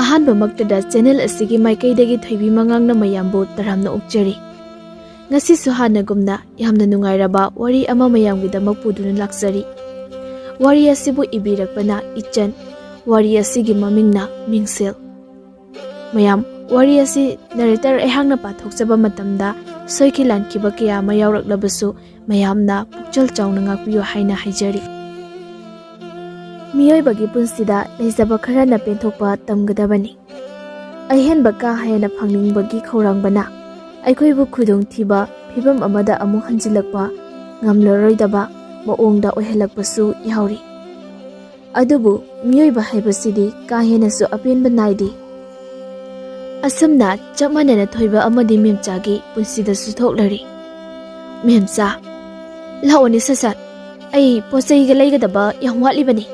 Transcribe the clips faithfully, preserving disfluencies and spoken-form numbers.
ꯑꯍꯥꯟꯕꯃꯛꯇꯗ channel ꯑꯁꯤꯒꯤ ꯃꯥꯏꯀꯩꯗꯒꯤ ꯊꯣꯏꯕꯤ ꯃꯉꯥꯡꯅ ꯃꯌꯥꯝꯕꯨ ꯇꯔꯥꯝꯅ ꯑꯣꯛꯆꯔꯤ꯫ ꯉꯁꯤꯁꯨ ꯍꯥꯟꯅꯒꯨꯝꯅ ꯌꯥꯝꯅ ꯅꯨꯡꯉꯥꯏꯔꯕ ꯋꯥꯔꯤ ꯑꯃ ꯃꯌꯥꯝꯒꯤꯗꯃꯛ ꯄꯨꯗꯨꯅ ꯂꯥꯛꯆꯔꯤ꯫ ꯋꯥꯔꯤ ꯑꯁꯤꯕꯨ ꯏꯕꯤꯔꯛꯄꯅ ꯏꯆꯟ꯫ ꯋꯥꯔꯤ ꯑꯁꯤꯒꯤ ꯃꯃꯤꯡꯅ ꯃꯤꯡꯁꯦꯜ꯫ ꯃꯌꯥꯝ, ꯋꯥꯔꯤ ꯑꯁꯤ ꯅꯦꯔꯦꯇꯔ ꯑꯩꯍꯥꯛꯅ ꯄꯥꯊꯣꯛꯆꯕ ꯃꯇꯝꯗ ꯁꯣꯏꯈꯤ ꯂꯥꯟꯈꯤꯕ ꯀꯌꯥ ꯑꯃ ꯌꯥꯎꯔꯛꯂꯕꯁꯨ ꯃꯌꯥꯝꯅ ꯄꯨꯛꯆꯦꯜ ꯆꯥꯎꯅ ꯉꯥꯛꯄꯤꯌꯨ ꯍꯥꯏꯅ ꯍꯥꯏꯖꯔꯤ꯫ ꯃꯤꯑꯣꯏꯕꯒꯤ ꯄꯨꯟꯁꯤꯗ ꯂꯩꯖꯕ ꯈꯔꯅ ꯄꯦꯟꯊꯣꯛꯄ ꯇꯝꯒꯗꯕꯅꯤ꯫ ꯑꯍꯦꯟꯕ ꯀꯥ ꯍꯦꯟꯅ ꯐꯪꯅꯤꯡꯕꯒꯤ ꯈꯧꯔꯥꯡꯕꯅ ꯑꯩꯈꯣꯏꯕꯨ ꯈꯨꯗꯣꯡꯊꯤꯕ ꯐꯤꯕꯝ ꯑꯃꯗ ꯑꯃꯨꯛ ꯍꯟꯖꯤꯜꯂꯛꯄ ꯉꯝꯂꯔꯣꯏꯗꯕ ꯃꯑꯣꯡꯗ ꯑꯣꯏꯍꯜꯂꯛꯄꯁꯨ ꯌꯥꯎꯔꯤ꯫ ꯑꯗꯨꯕꯨ ꯃꯤꯑꯣꯏꯕ ꯍꯥꯏꯕꯁꯤꯗꯤ ꯀꯥ ꯍꯦꯟꯅꯁꯨ ꯑꯄꯦꯟꯕ ꯅꯥꯏꯗꯦ꯫ ꯑꯁꯨꯝꯅ ꯆꯞ ꯃꯥꯟꯅꯅ ꯊꯣꯏꯕ ꯑꯃꯗꯤ ꯃꯦꯝꯆꯥꯒꯤ ꯄꯨꯟꯁꯤꯗꯁꯨ ꯊꯣꯛꯂꯔꯤ꯫ "ꯃꯦꯝꯆꯥ, ꯂꯥꯛꯑꯣꯅꯦ ꯁꯠ ꯁꯠ, ꯑꯩ ꯄꯣꯠ ꯆꯩꯒ ꯂꯩꯒꯗꯕ ꯌꯥꯝ ꯋꯥꯠꯂꯤꯕꯅꯤ꯫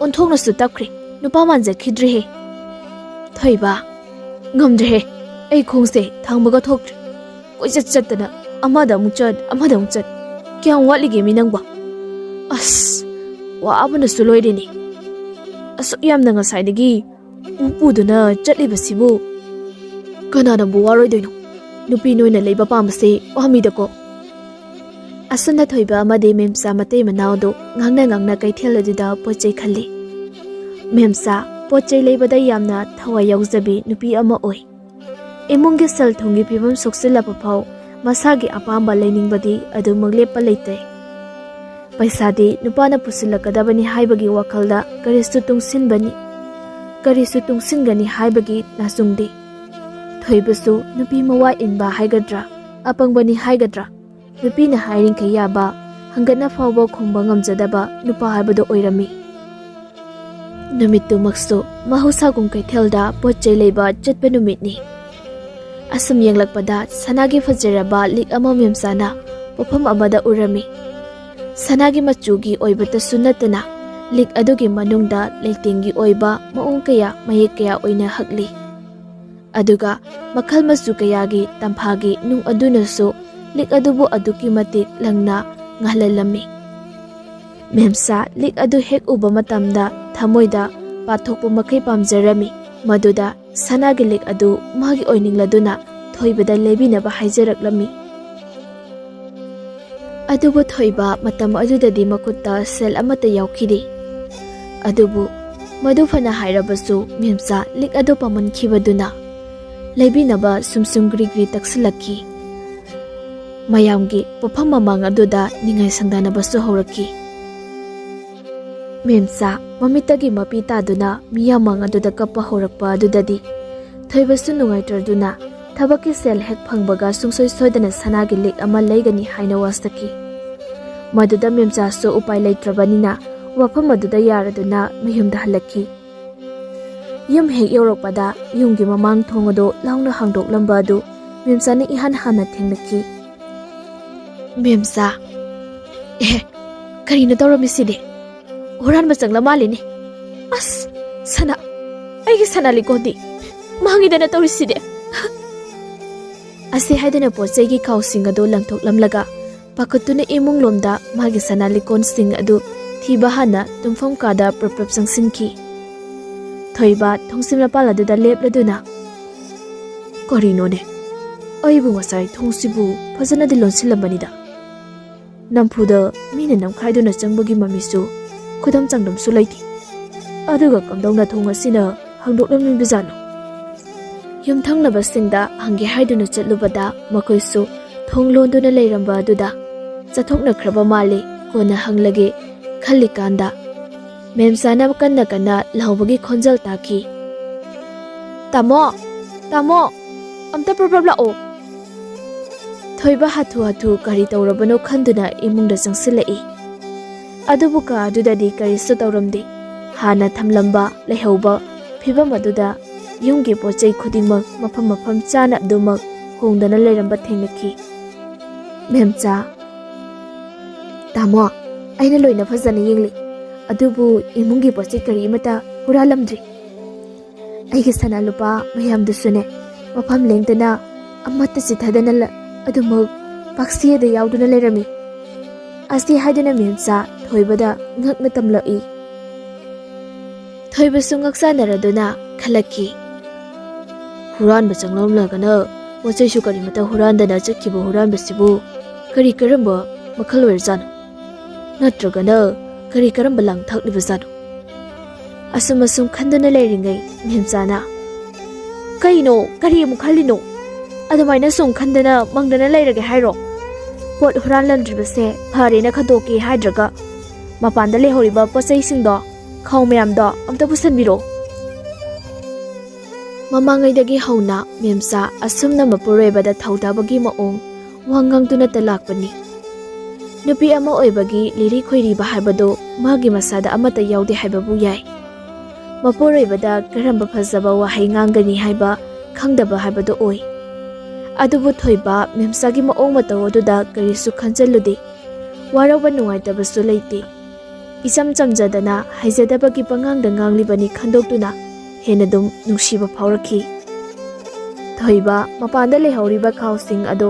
ꯑꯣꯟꯊꯣꯛꯅꯁꯨ ꯇꯞꯈ꯭ꯔꯦ, ꯅꯨꯄꯥ ꯃꯥꯟꯖꯈꯤꯗ꯭ꯔꯦꯍꯦ꯫ ꯊꯣꯏꯕ, ꯉꯝꯗ꯭ꯔꯦꯍꯦ, ꯑꯩ ꯈꯣꯡꯁꯦ ꯊꯥꯡꯕꯒ ꯊꯣꯛꯇ꯭ꯔꯦ꯫ ꯀꯣꯏꯆꯠ ꯆꯠꯇꯅ ꯑꯃꯗ ꯑꯃꯨꯛ ꯆꯠ, ꯑꯃꯗ ꯑꯃꯨꯛ ꯆꯠ꯫ ꯀꯌꯥꯝ ꯋꯥꯠꯂꯤꯒꯦ ꯃꯤ ꯅꯪꯕꯣ? ꯑꯁ, ꯋꯥꯕꯅꯁꯨ ꯂꯣꯏꯔꯦꯅꯦ꯫ ꯑꯁꯨꯛ ꯌꯥꯝꯅ ꯉꯁꯥꯏꯗꯒꯤ ꯄꯨ ꯄꯨꯗꯨꯅ ꯆꯠꯂꯤꯕꯁꯤꯕꯨ ꯀꯅꯥꯅꯕꯨ ꯋꯥꯔꯣꯏꯗꯣꯏꯅꯣ? ꯅꯨꯄꯤ ꯅꯣꯏꯅ ꯂꯩꯕ ꯄꯥꯝꯕꯁꯦ ꯋꯥꯃꯤꯗꯀꯣ꯫" ꯑꯁꯨꯝꯅ ꯊꯣꯏꯕ ꯑꯃꯗꯤ ꯃꯦꯝꯆꯥ ꯃꯇꯩ ꯃꯅꯥꯎꯗꯨ ꯉꯥꯡꯅ ꯉꯥꯡꯅ ꯀꯩꯊꯦꯜ ꯑꯗꯨꯗ ꯄꯣꯠ ꯆꯩ ꯈꯜꯂꯤ꯫ ꯃꯦꯝꯆꯥ ꯄꯣꯠ ꯆꯩ ꯂꯩꯕꯗ ꯌꯥꯝꯅ ꯊꯋꯥꯏ ꯌꯥꯎꯖꯕꯤ ꯅꯨꯄꯤ ꯑꯃ ꯑꯣꯏ꯫ ꯏꯃꯨꯡꯒꯤ ꯁꯦꯜ ꯊꯨꯝꯒꯤ ꯐꯤꯕꯝ ꯁꯣꯛꯆꯤꯜꯂꯕ ꯐꯥꯎ ꯃꯁꯥꯒꯤ ꯑꯄꯥꯝꯕ ꯂꯩꯅꯤꯡꯕꯗꯤ ꯑꯗꯨꯃꯛ ꯂꯦꯞꯄ ꯂꯩꯇꯦ꯫ ꯄꯩꯁꯥꯗꯤ ꯅꯨꯄꯥꯅ ꯄꯨꯁꯤꯜꯂꯛꯀꯗꯕꯅꯤ ꯍꯥꯏꯕꯒꯤ ꯋꯥꯈꯜꯗ ꯀꯔꯤꯁꯨ ꯇꯨꯡꯁꯤꯟꯕꯅꯤ, ꯀꯔꯤꯁꯨ ꯇꯨꯡꯁꯤꯟꯒꯅꯤ ꯍꯥꯏꯕꯒꯤ ꯅꯥꯆꯨꯡꯗꯦ꯫ ꯊꯣꯏꯕꯁꯨ ꯅꯨꯄꯤ ꯃꯋꯥ ꯏꯟꯕ ꯍꯥꯏꯒꯗ꯭ꯔꯥ, ꯑꯄꯪꯕꯅꯤ ꯍꯥꯏꯒꯗ꯭ꯔꯥ, ꯅꯨꯄꯤꯅ ꯍꯥꯏꯔꯤꯡꯈꯩ ꯌꯥꯕ, ꯍꯪꯒꯠꯅ ꯐꯥꯎꯕ ꯈꯨꯝꯕ ꯉꯝꯖꯗꯕ ꯅꯨꯄꯥ ꯍꯥꯏꯕꯗꯨ ꯑꯣꯏꯔꯝꯃꯤ꯫ ꯅꯨꯃꯤꯠꯇꯨꯃꯛꯁꯨ ꯃꯍꯧꯁꯥꯒꯨꯝ ꯀꯩꯊꯦꯜꯗ ꯄꯣꯠ ꯆꯩ ꯂꯩꯕ ꯆꯠꯄ ꯅꯨꯃꯤꯠꯅꯤ꯫ ꯑꯁꯨꯝ ꯌꯦꯡꯂꯛꯄꯗ ꯁꯅꯥꯒꯤ ꯐꯖꯔꯕ ꯂꯤꯛ ꯑꯃ ꯃꯦꯝꯆꯥꯅ ꯄꯣꯠꯐꯝ ꯑꯃꯗ ꯎꯔꯝꯃꯤ꯫ ꯁꯅꯥꯒꯤ ꯃꯆꯨꯒꯤ ꯑꯣꯏꯕꯇꯁꯨ ꯅꯠꯇꯅ ꯂꯤꯛ ꯑꯗꯨꯒꯤ ꯃꯅꯨꯡꯗ ꯂꯩꯇꯦꯡꯒꯤ ꯑꯣꯏꯕ ꯃꯑꯣꯡ ꯀꯌꯥ, ꯃꯌꯦꯛ ꯀꯌꯥ ꯑꯣꯏꯅ ꯍꯛꯂꯤ꯫ ꯑꯗꯨꯒ ꯃꯈꯜ ꯃꯆꯨ ꯀꯌꯥꯒꯤ ꯇꯝꯐꯥꯒꯤ ꯅꯨꯡ ꯑꯗꯨꯅꯁꯨ ꯂꯤꯛ ꯑꯗꯨꯕꯨ ꯑꯗꯨꯛꯀꯤ ꯃꯇꯤꯛ ꯂꯪꯅ ꯉꯥꯜꯍꯜꯂꯝꯃꯤ꯫ ꯃꯦꯝꯆꯥ ꯂꯤꯛ ꯑꯗꯨ ꯍꯦꯛ ꯎꯕ ꯃꯇꯝꯗ ꯊꯃꯣꯏꯗ ꯄꯥꯊꯣꯛꯄ ꯃꯈꯩ ꯄꯥꯝꯖꯔꯝꯃꯤ꯫ ꯃꯗꯨꯗ ꯁꯅꯥꯒꯤ ꯂꯤꯛ ꯑꯗꯨ ꯃꯥꯒꯤ ꯑꯣꯏꯅꯤꯡꯂꯗꯨꯅ ꯊꯣꯏꯕꯗ ꯂꯩꯕꯤꯅꯕ ꯍꯥꯏꯖꯔꯛꯂꯝꯃꯤ꯫ ꯑꯗꯨꯕꯨ ꯊꯣꯏꯕ ꯃꯇꯝ ꯑꯗꯨꯗꯗꯤ ꯃꯈꯨꯠꯇ ꯁꯦꯜ ꯑꯃꯠꯇ ꯌꯥꯎꯈꯤꯗꯦ꯫ ꯑꯗꯨꯕꯨ ꯃꯗꯨ ꯐꯅ ꯍꯥꯏꯔꯕꯁꯨ ꯃꯦꯝꯆꯥ ꯂꯤꯛ ꯑꯗꯨ ꯄꯥꯝꯃꯟꯈꯤꯕꯗꯨꯅ ꯂꯩꯕꯤꯅꯕ ꯁꯨꯝ ꯁꯨꯝ ꯒ꯭ꯔꯤ ꯒ꯭ꯔꯤ ꯇꯛꯁꯤꯜꯂꯛꯈꯤ꯫ ꯃꯌꯥꯝꯒꯤ ꯄꯣꯠꯐꯝ ꯃꯃꯥꯡ ꯑꯗꯨꯗ ꯅꯤꯡꯉꯥꯏ ꯁꯪꯗꯥꯅꯕꯁꯨ ꯍꯧꯔꯛꯈꯤ꯫ ꯃꯦꯝꯆꯥ ꯃꯃꯤꯠꯇꯒꯤ ꯃꯄꯤ ꯇꯥꯗꯨꯅ ꯃꯤꯌꯥꯝ ꯃꯥꯡ ꯑꯗꯨꯗ ꯀꯞꯄ ꯍꯧꯔꯛꯄ ꯑꯗꯨꯗꯗꯤ ꯊꯣꯏꯕꯁꯨ ꯅꯨꯡꯉꯥꯏꯇ꯭ꯔꯗꯨꯅ ꯊꯕꯛꯀꯤ ꯁꯦꯜ ꯍꯦꯛ ꯐꯪꯕꯒ ꯁꯨꯡꯁꯣꯏ ꯁꯣꯏꯗꯅ ꯁꯅꯥꯒꯤ ꯂꯤꯛ ꯑꯃ ꯂꯩꯒꯅꯤ ꯍꯥꯏꯅ ꯋꯥꯁꯛꯈꯤ꯫ ꯃꯗꯨꯗ ꯃꯦꯝꯆꯥꯁꯨ ꯎꯄꯥꯏ ꯂꯩꯇ꯭ꯔꯕꯅꯤꯅ ꯋꯥꯐꯝ ꯑꯗꯨꯗ ꯌꯥꯔꯗꯨꯅ ꯃꯌꯨꯝꯗ ꯍꯜꯂꯛꯈꯤ꯫ ꯌꯨꯝ ꯍꯦꯛ ꯌꯧꯔꯛꯄꯗ ꯌꯨꯝꯒꯤ ꯃꯃꯥꯡ ꯊꯣꯡ ꯑꯗꯨ ꯂꯥꯎꯅ ꯍꯥꯡꯗꯣꯛꯂꯝꯕ ꯑꯗꯨ ꯃꯦꯝꯆꯥꯅ ꯏꯍꯥꯟ ꯍꯥꯟꯅ ꯊꯦꯡꯅꯈꯤ꯫ "ꯃꯦꯝꯆꯥ, ꯑꯦ, ꯀꯔꯤꯅꯣ ꯇꯧꯔꯝꯃꯤꯁꯤꯗꯤ? ꯍꯨꯔꯥꯟꯕ ꯆꯪꯂ ꯃꯥꯜꯂꯤꯅꯦ꯫ ꯑꯁ, ꯁꯅꯥ, ꯑꯩꯒꯤ ꯁꯅꯥ ꯂꯤꯛꯀꯣꯟꯗꯤ ꯃꯥꯡꯉꯤꯗꯅ ꯇꯧꯔꯤꯁꯤꯗꯤ!" ꯑꯁꯤ ꯍꯥꯏꯗꯨꯅ ꯄꯣꯠ ꯆꯩꯒꯤ ꯈꯥꯎꯁꯤꯡ ꯑꯗꯨ ꯂꯪꯊꯣꯛꯂꯝꯂꯒ ꯄꯥꯈꯠꯇꯨꯅ ꯏꯃꯨꯡꯂꯣꯝꯗ ꯃꯥꯒꯤ ꯁꯅꯥ ꯂꯤꯛꯀꯣꯟꯁꯤꯡ ꯑꯗꯨ ꯊꯤꯕ ꯍꯥꯟꯅ ꯇꯨꯝꯐꯝ ꯀꯥꯗ ꯄ꯭ꯔꯞ ꯄ꯭ꯔꯞ ꯆꯪꯁꯤꯟꯈꯤ꯫ ꯊꯣꯏꯕ ꯊꯣꯡꯁꯤ ꯃꯄꯥꯜ ꯑꯗꯨꯗ ꯂꯦꯞꯂꯗꯨꯅ, "ꯀꯔꯤꯅꯣꯅꯦ? ꯑꯩꯕꯨ ꯉꯁꯥꯏ ꯊꯣꯡꯁꯤꯕꯨ ꯐꯖꯅꯗꯤ ꯂꯣꯟꯁꯤꯜꯂꯝꯕꯅꯤꯗ꯫ ꯅꯝꯐꯨꯗ ꯃꯤꯅ ꯅꯝꯈꯥꯏꯗꯨꯅ ꯆꯪꯕꯒꯤ ꯃꯃꯤꯁꯨ ꯈꯨꯗꯝ ꯆꯥꯡꯗꯝꯁꯨ ꯂꯩꯇꯦ꯫ ꯑꯗꯨꯒ ꯀꯝꯗꯧꯅ ꯊꯣꯡ ꯑꯁꯤꯅ ꯍꯥꯡꯗꯣꯛꯂꯝꯂꯤꯕꯖꯥꯠꯅꯣ?" ꯌꯨꯝꯊꯪꯅꯕꯁꯤꯡꯗ ꯍꯪꯒꯦ ꯍꯥꯏꯗꯨꯅ ꯆꯠꯂꯨꯕꯗ ꯃꯈꯣꯏꯁꯨ ꯊꯣꯡ ꯂꯣꯟꯗꯨꯅ ꯂꯩꯔꯝꯕ ꯑꯗꯨꯗ ꯆꯠꯊꯣꯛꯅꯈ꯭ꯔꯕ ꯃꯥꯜꯂꯤ, ꯀꯣꯟꯅ ꯍꯪꯂꯒꯦ ꯈꯜꯂꯤꯀꯥꯟꯗ ꯃꯦꯝꯆꯥꯅ ꯀꯟꯅ ꯀꯟꯅ ꯂꯥꯎꯕꯒꯤ ꯈꯣꯟꯖꯦꯜ ꯇꯥꯈꯤ꯫ "ꯇꯥꯃꯣ! ꯇꯥꯃꯣ! ꯑꯝꯇ ꯄ꯭ꯔꯞ ꯄ꯭ꯔꯞ ꯂꯥꯛꯑꯣ!" ꯊꯣꯏꯕ ꯍꯥꯊꯨ ꯍꯥꯊꯨ ꯀꯔꯤ ꯇꯧꯔꯕꯅꯣ ꯈꯟꯗꯨꯅ ꯏꯃꯨꯡꯗ ꯆꯪꯁꯤꯜꯂꯛꯏ꯫ ꯑꯗꯨꯕꯨ ꯀꯥ ꯑꯗꯨꯗꯗꯤ ꯀꯔꯤꯁꯨ ꯇꯧꯔꯝꯗꯦ꯫ ꯍꯥꯟꯅ ꯊꯝꯂꯝꯕ ꯂꯩꯍꯧꯕ ꯐꯤꯕꯝ ꯑꯗꯨꯗ ꯌꯨꯝꯒꯤ ꯄꯣꯠ ꯆꯩ ꯈꯨꯗꯤꯡꯃꯛ ꯃꯐꯝ ꯃꯐꯝ ꯆꯥꯅ ꯑꯗꯨꯃꯛ ꯍꯣꯡꯗꯅ ꯂꯩꯔꯝꯕ ꯊꯦꯡꯅꯈꯤ꯫ "ꯃꯦꯝꯆꯥ!" "ꯇꯥꯃꯣ, ꯑꯩꯅ ꯂꯣꯏꯅ ꯐꯖꯅ ꯌꯦꯡꯂꯤ, ꯑꯗꯨꯕꯨ ꯏꯃꯨꯡꯒꯤ ꯄꯣꯠ ꯆꯩ ꯀꯔꯤ ꯑꯃꯠꯇ ꯍꯨꯔꯥꯜꯂꯝꯗ꯭ꯔꯤ꯫ ꯑꯩꯒꯤ ꯁꯅꯥ ꯂꯨꯄꯥ ꯃꯌꯥꯝꯗꯨꯁꯨꯅꯦ, ꯃꯐꯝ ꯂꯦꯡꯗꯅ ꯑꯃꯠꯇ ꯆꯤꯊꯗꯅ ꯂ-, ꯑꯗꯨꯃꯛ ꯄꯥꯛꯁꯤꯗ ꯌꯥꯎꯗꯨꯅ ꯂꯩꯔꯝꯃꯤ"꯫ ꯑꯁꯤ ꯍꯥꯏꯗꯨꯅ ꯃꯦꯝꯆꯥ ꯊꯣꯏꯕꯗ ꯉꯛꯅ ꯇꯝꯂꯛꯏ꯫ ꯊꯣꯏꯕꯁꯨ ꯉꯛꯆꯥꯟꯅꯔꯗꯨꯅ ꯈꯜꯂꯛꯈꯤ꯫ ꯍꯨꯔꯥꯟꯕ ꯆꯪꯂꯝꯂꯒꯅ ꯄꯣꯠ ꯆꯩꯁꯨ ꯀꯔꯤꯃꯇ ꯍꯨꯔꯥꯟꯗꯅ ꯆꯠꯈꯤꯕ ꯍꯨꯔꯥꯟꯕꯁꯤꯕꯨ ꯀꯔꯤ ꯀꯔꯝꯕ ꯃꯈꯜ ꯑꯣꯏꯔꯖꯥꯠꯅꯣ? ꯅꯠꯇ꯭ꯔꯒꯅ ꯀꯔꯤ ꯀꯔꯝꯕ ꯂꯥꯡ ꯊꯛꯂꯤꯕꯖꯥꯠꯅꯣ? ꯑꯁꯨꯝ ꯑꯁꯨꯝ ꯈꯟꯗꯨꯅ ꯂꯩꯔꯤꯉꯩ ꯃꯦꯝꯆꯥꯅ, "ꯀꯩꯅꯣ? ꯀꯔꯤ ꯑꯃꯨꯛ ꯈꯜꯂꯤꯅꯣ? ꯑꯗꯨꯃꯥꯏꯅ ꯁꯨꯝ ꯈꯟꯗꯅ ꯃꯪꯗꯅ ꯂꯩꯔꯒꯦ ꯍꯥꯏꯔꯣ? ꯄꯣꯠ ꯍꯨꯔꯥꯟꯂꯝꯗ꯭ꯔꯤꯕꯁꯦ ꯐꯔꯦꯅ ꯈꯟꯗꯣꯛꯀꯦ ꯍꯥꯏꯗ꯭ꯔꯒ ꯃꯄꯥꯟꯗ ꯂꯩꯍꯧꯔꯤꯕ ꯄꯣꯠ ꯆꯩꯁꯤꯡꯗꯣ, ꯈꯥꯎ ꯃꯌꯥꯝꯗꯣ ꯑꯝꯇ ꯄꯨꯁꯟꯕꯤꯔꯣ꯫" ꯃꯃꯥꯡꯉꯩꯗꯒꯤ ꯍꯧꯅ ꯃꯦꯝꯆꯥ ꯑꯁꯨꯝꯅ ꯃꯄꯨꯔꯣꯏꯕꯗ ꯊꯧꯗꯥꯕꯒꯤ ꯃꯑꯣꯡ, ꯋꯥ ꯉꯥꯡꯗꯨꯅꯇ ꯂꯥꯛꯄꯅꯤ꯫ ꯅꯨꯄꯤ ꯑꯃ ꯑꯣꯏꯕꯒꯤ ꯂꯤꯔꯤ ꯈꯣꯏꯔꯤꯕ ꯍꯥꯏꯕꯗꯨ ꯃꯥꯒꯤ ꯃꯁꯥꯗ ꯑꯃꯠꯇ ꯌꯥꯎꯗꯦ ꯍꯥꯏꯕꯕꯨ ꯌꯥꯏ꯫ ꯃꯄꯨꯔꯣꯏꯕꯗ ꯀꯔꯝꯕ ꯐꯖꯕ ꯋꯥꯍꯩ ꯉꯥꯡꯒꯅꯤ ꯍꯥꯏꯕ ꯈꯪꯗꯕ ꯍꯥꯏꯕꯗꯨ ꯑꯣꯏ꯫ ꯑꯗꯨꯕꯨ ꯊꯣꯏꯕ ꯃꯦꯝꯆꯥꯒꯤ ꯃꯑꯣꯡ ꯃꯇꯧ ꯑꯗꯨꯗ ꯀꯔꯤꯁꯨ ꯈꯟꯖꯜꯂꯨꯗꯦ꯫ ꯋꯥꯔꯧꯕ ꯅꯨꯡꯉꯥꯏꯇꯕꯁꯨ ꯂꯩꯇꯦ꯫ ꯏꯆꯝ ꯆꯝꯖꯗꯅ ꯍꯩꯖꯗꯕꯒꯤ ꯄꯉꯥꯡꯗ ꯉꯥꯡꯂꯤꯕꯅꯤ ꯈꯟꯗꯣꯛꯇꯨꯅ ꯍꯦꯟꯅ ꯑꯗꯨꯝ ꯅꯨꯡꯁꯤꯕ ꯐꯥꯎꯔꯛꯈꯤ꯫ ꯊꯣꯏꯕ ꯃꯄꯥꯟꯗ ꯂꯩꯍꯧꯔꯤꯕ ꯈꯥꯎꯁꯤꯡ ꯑꯗꯨ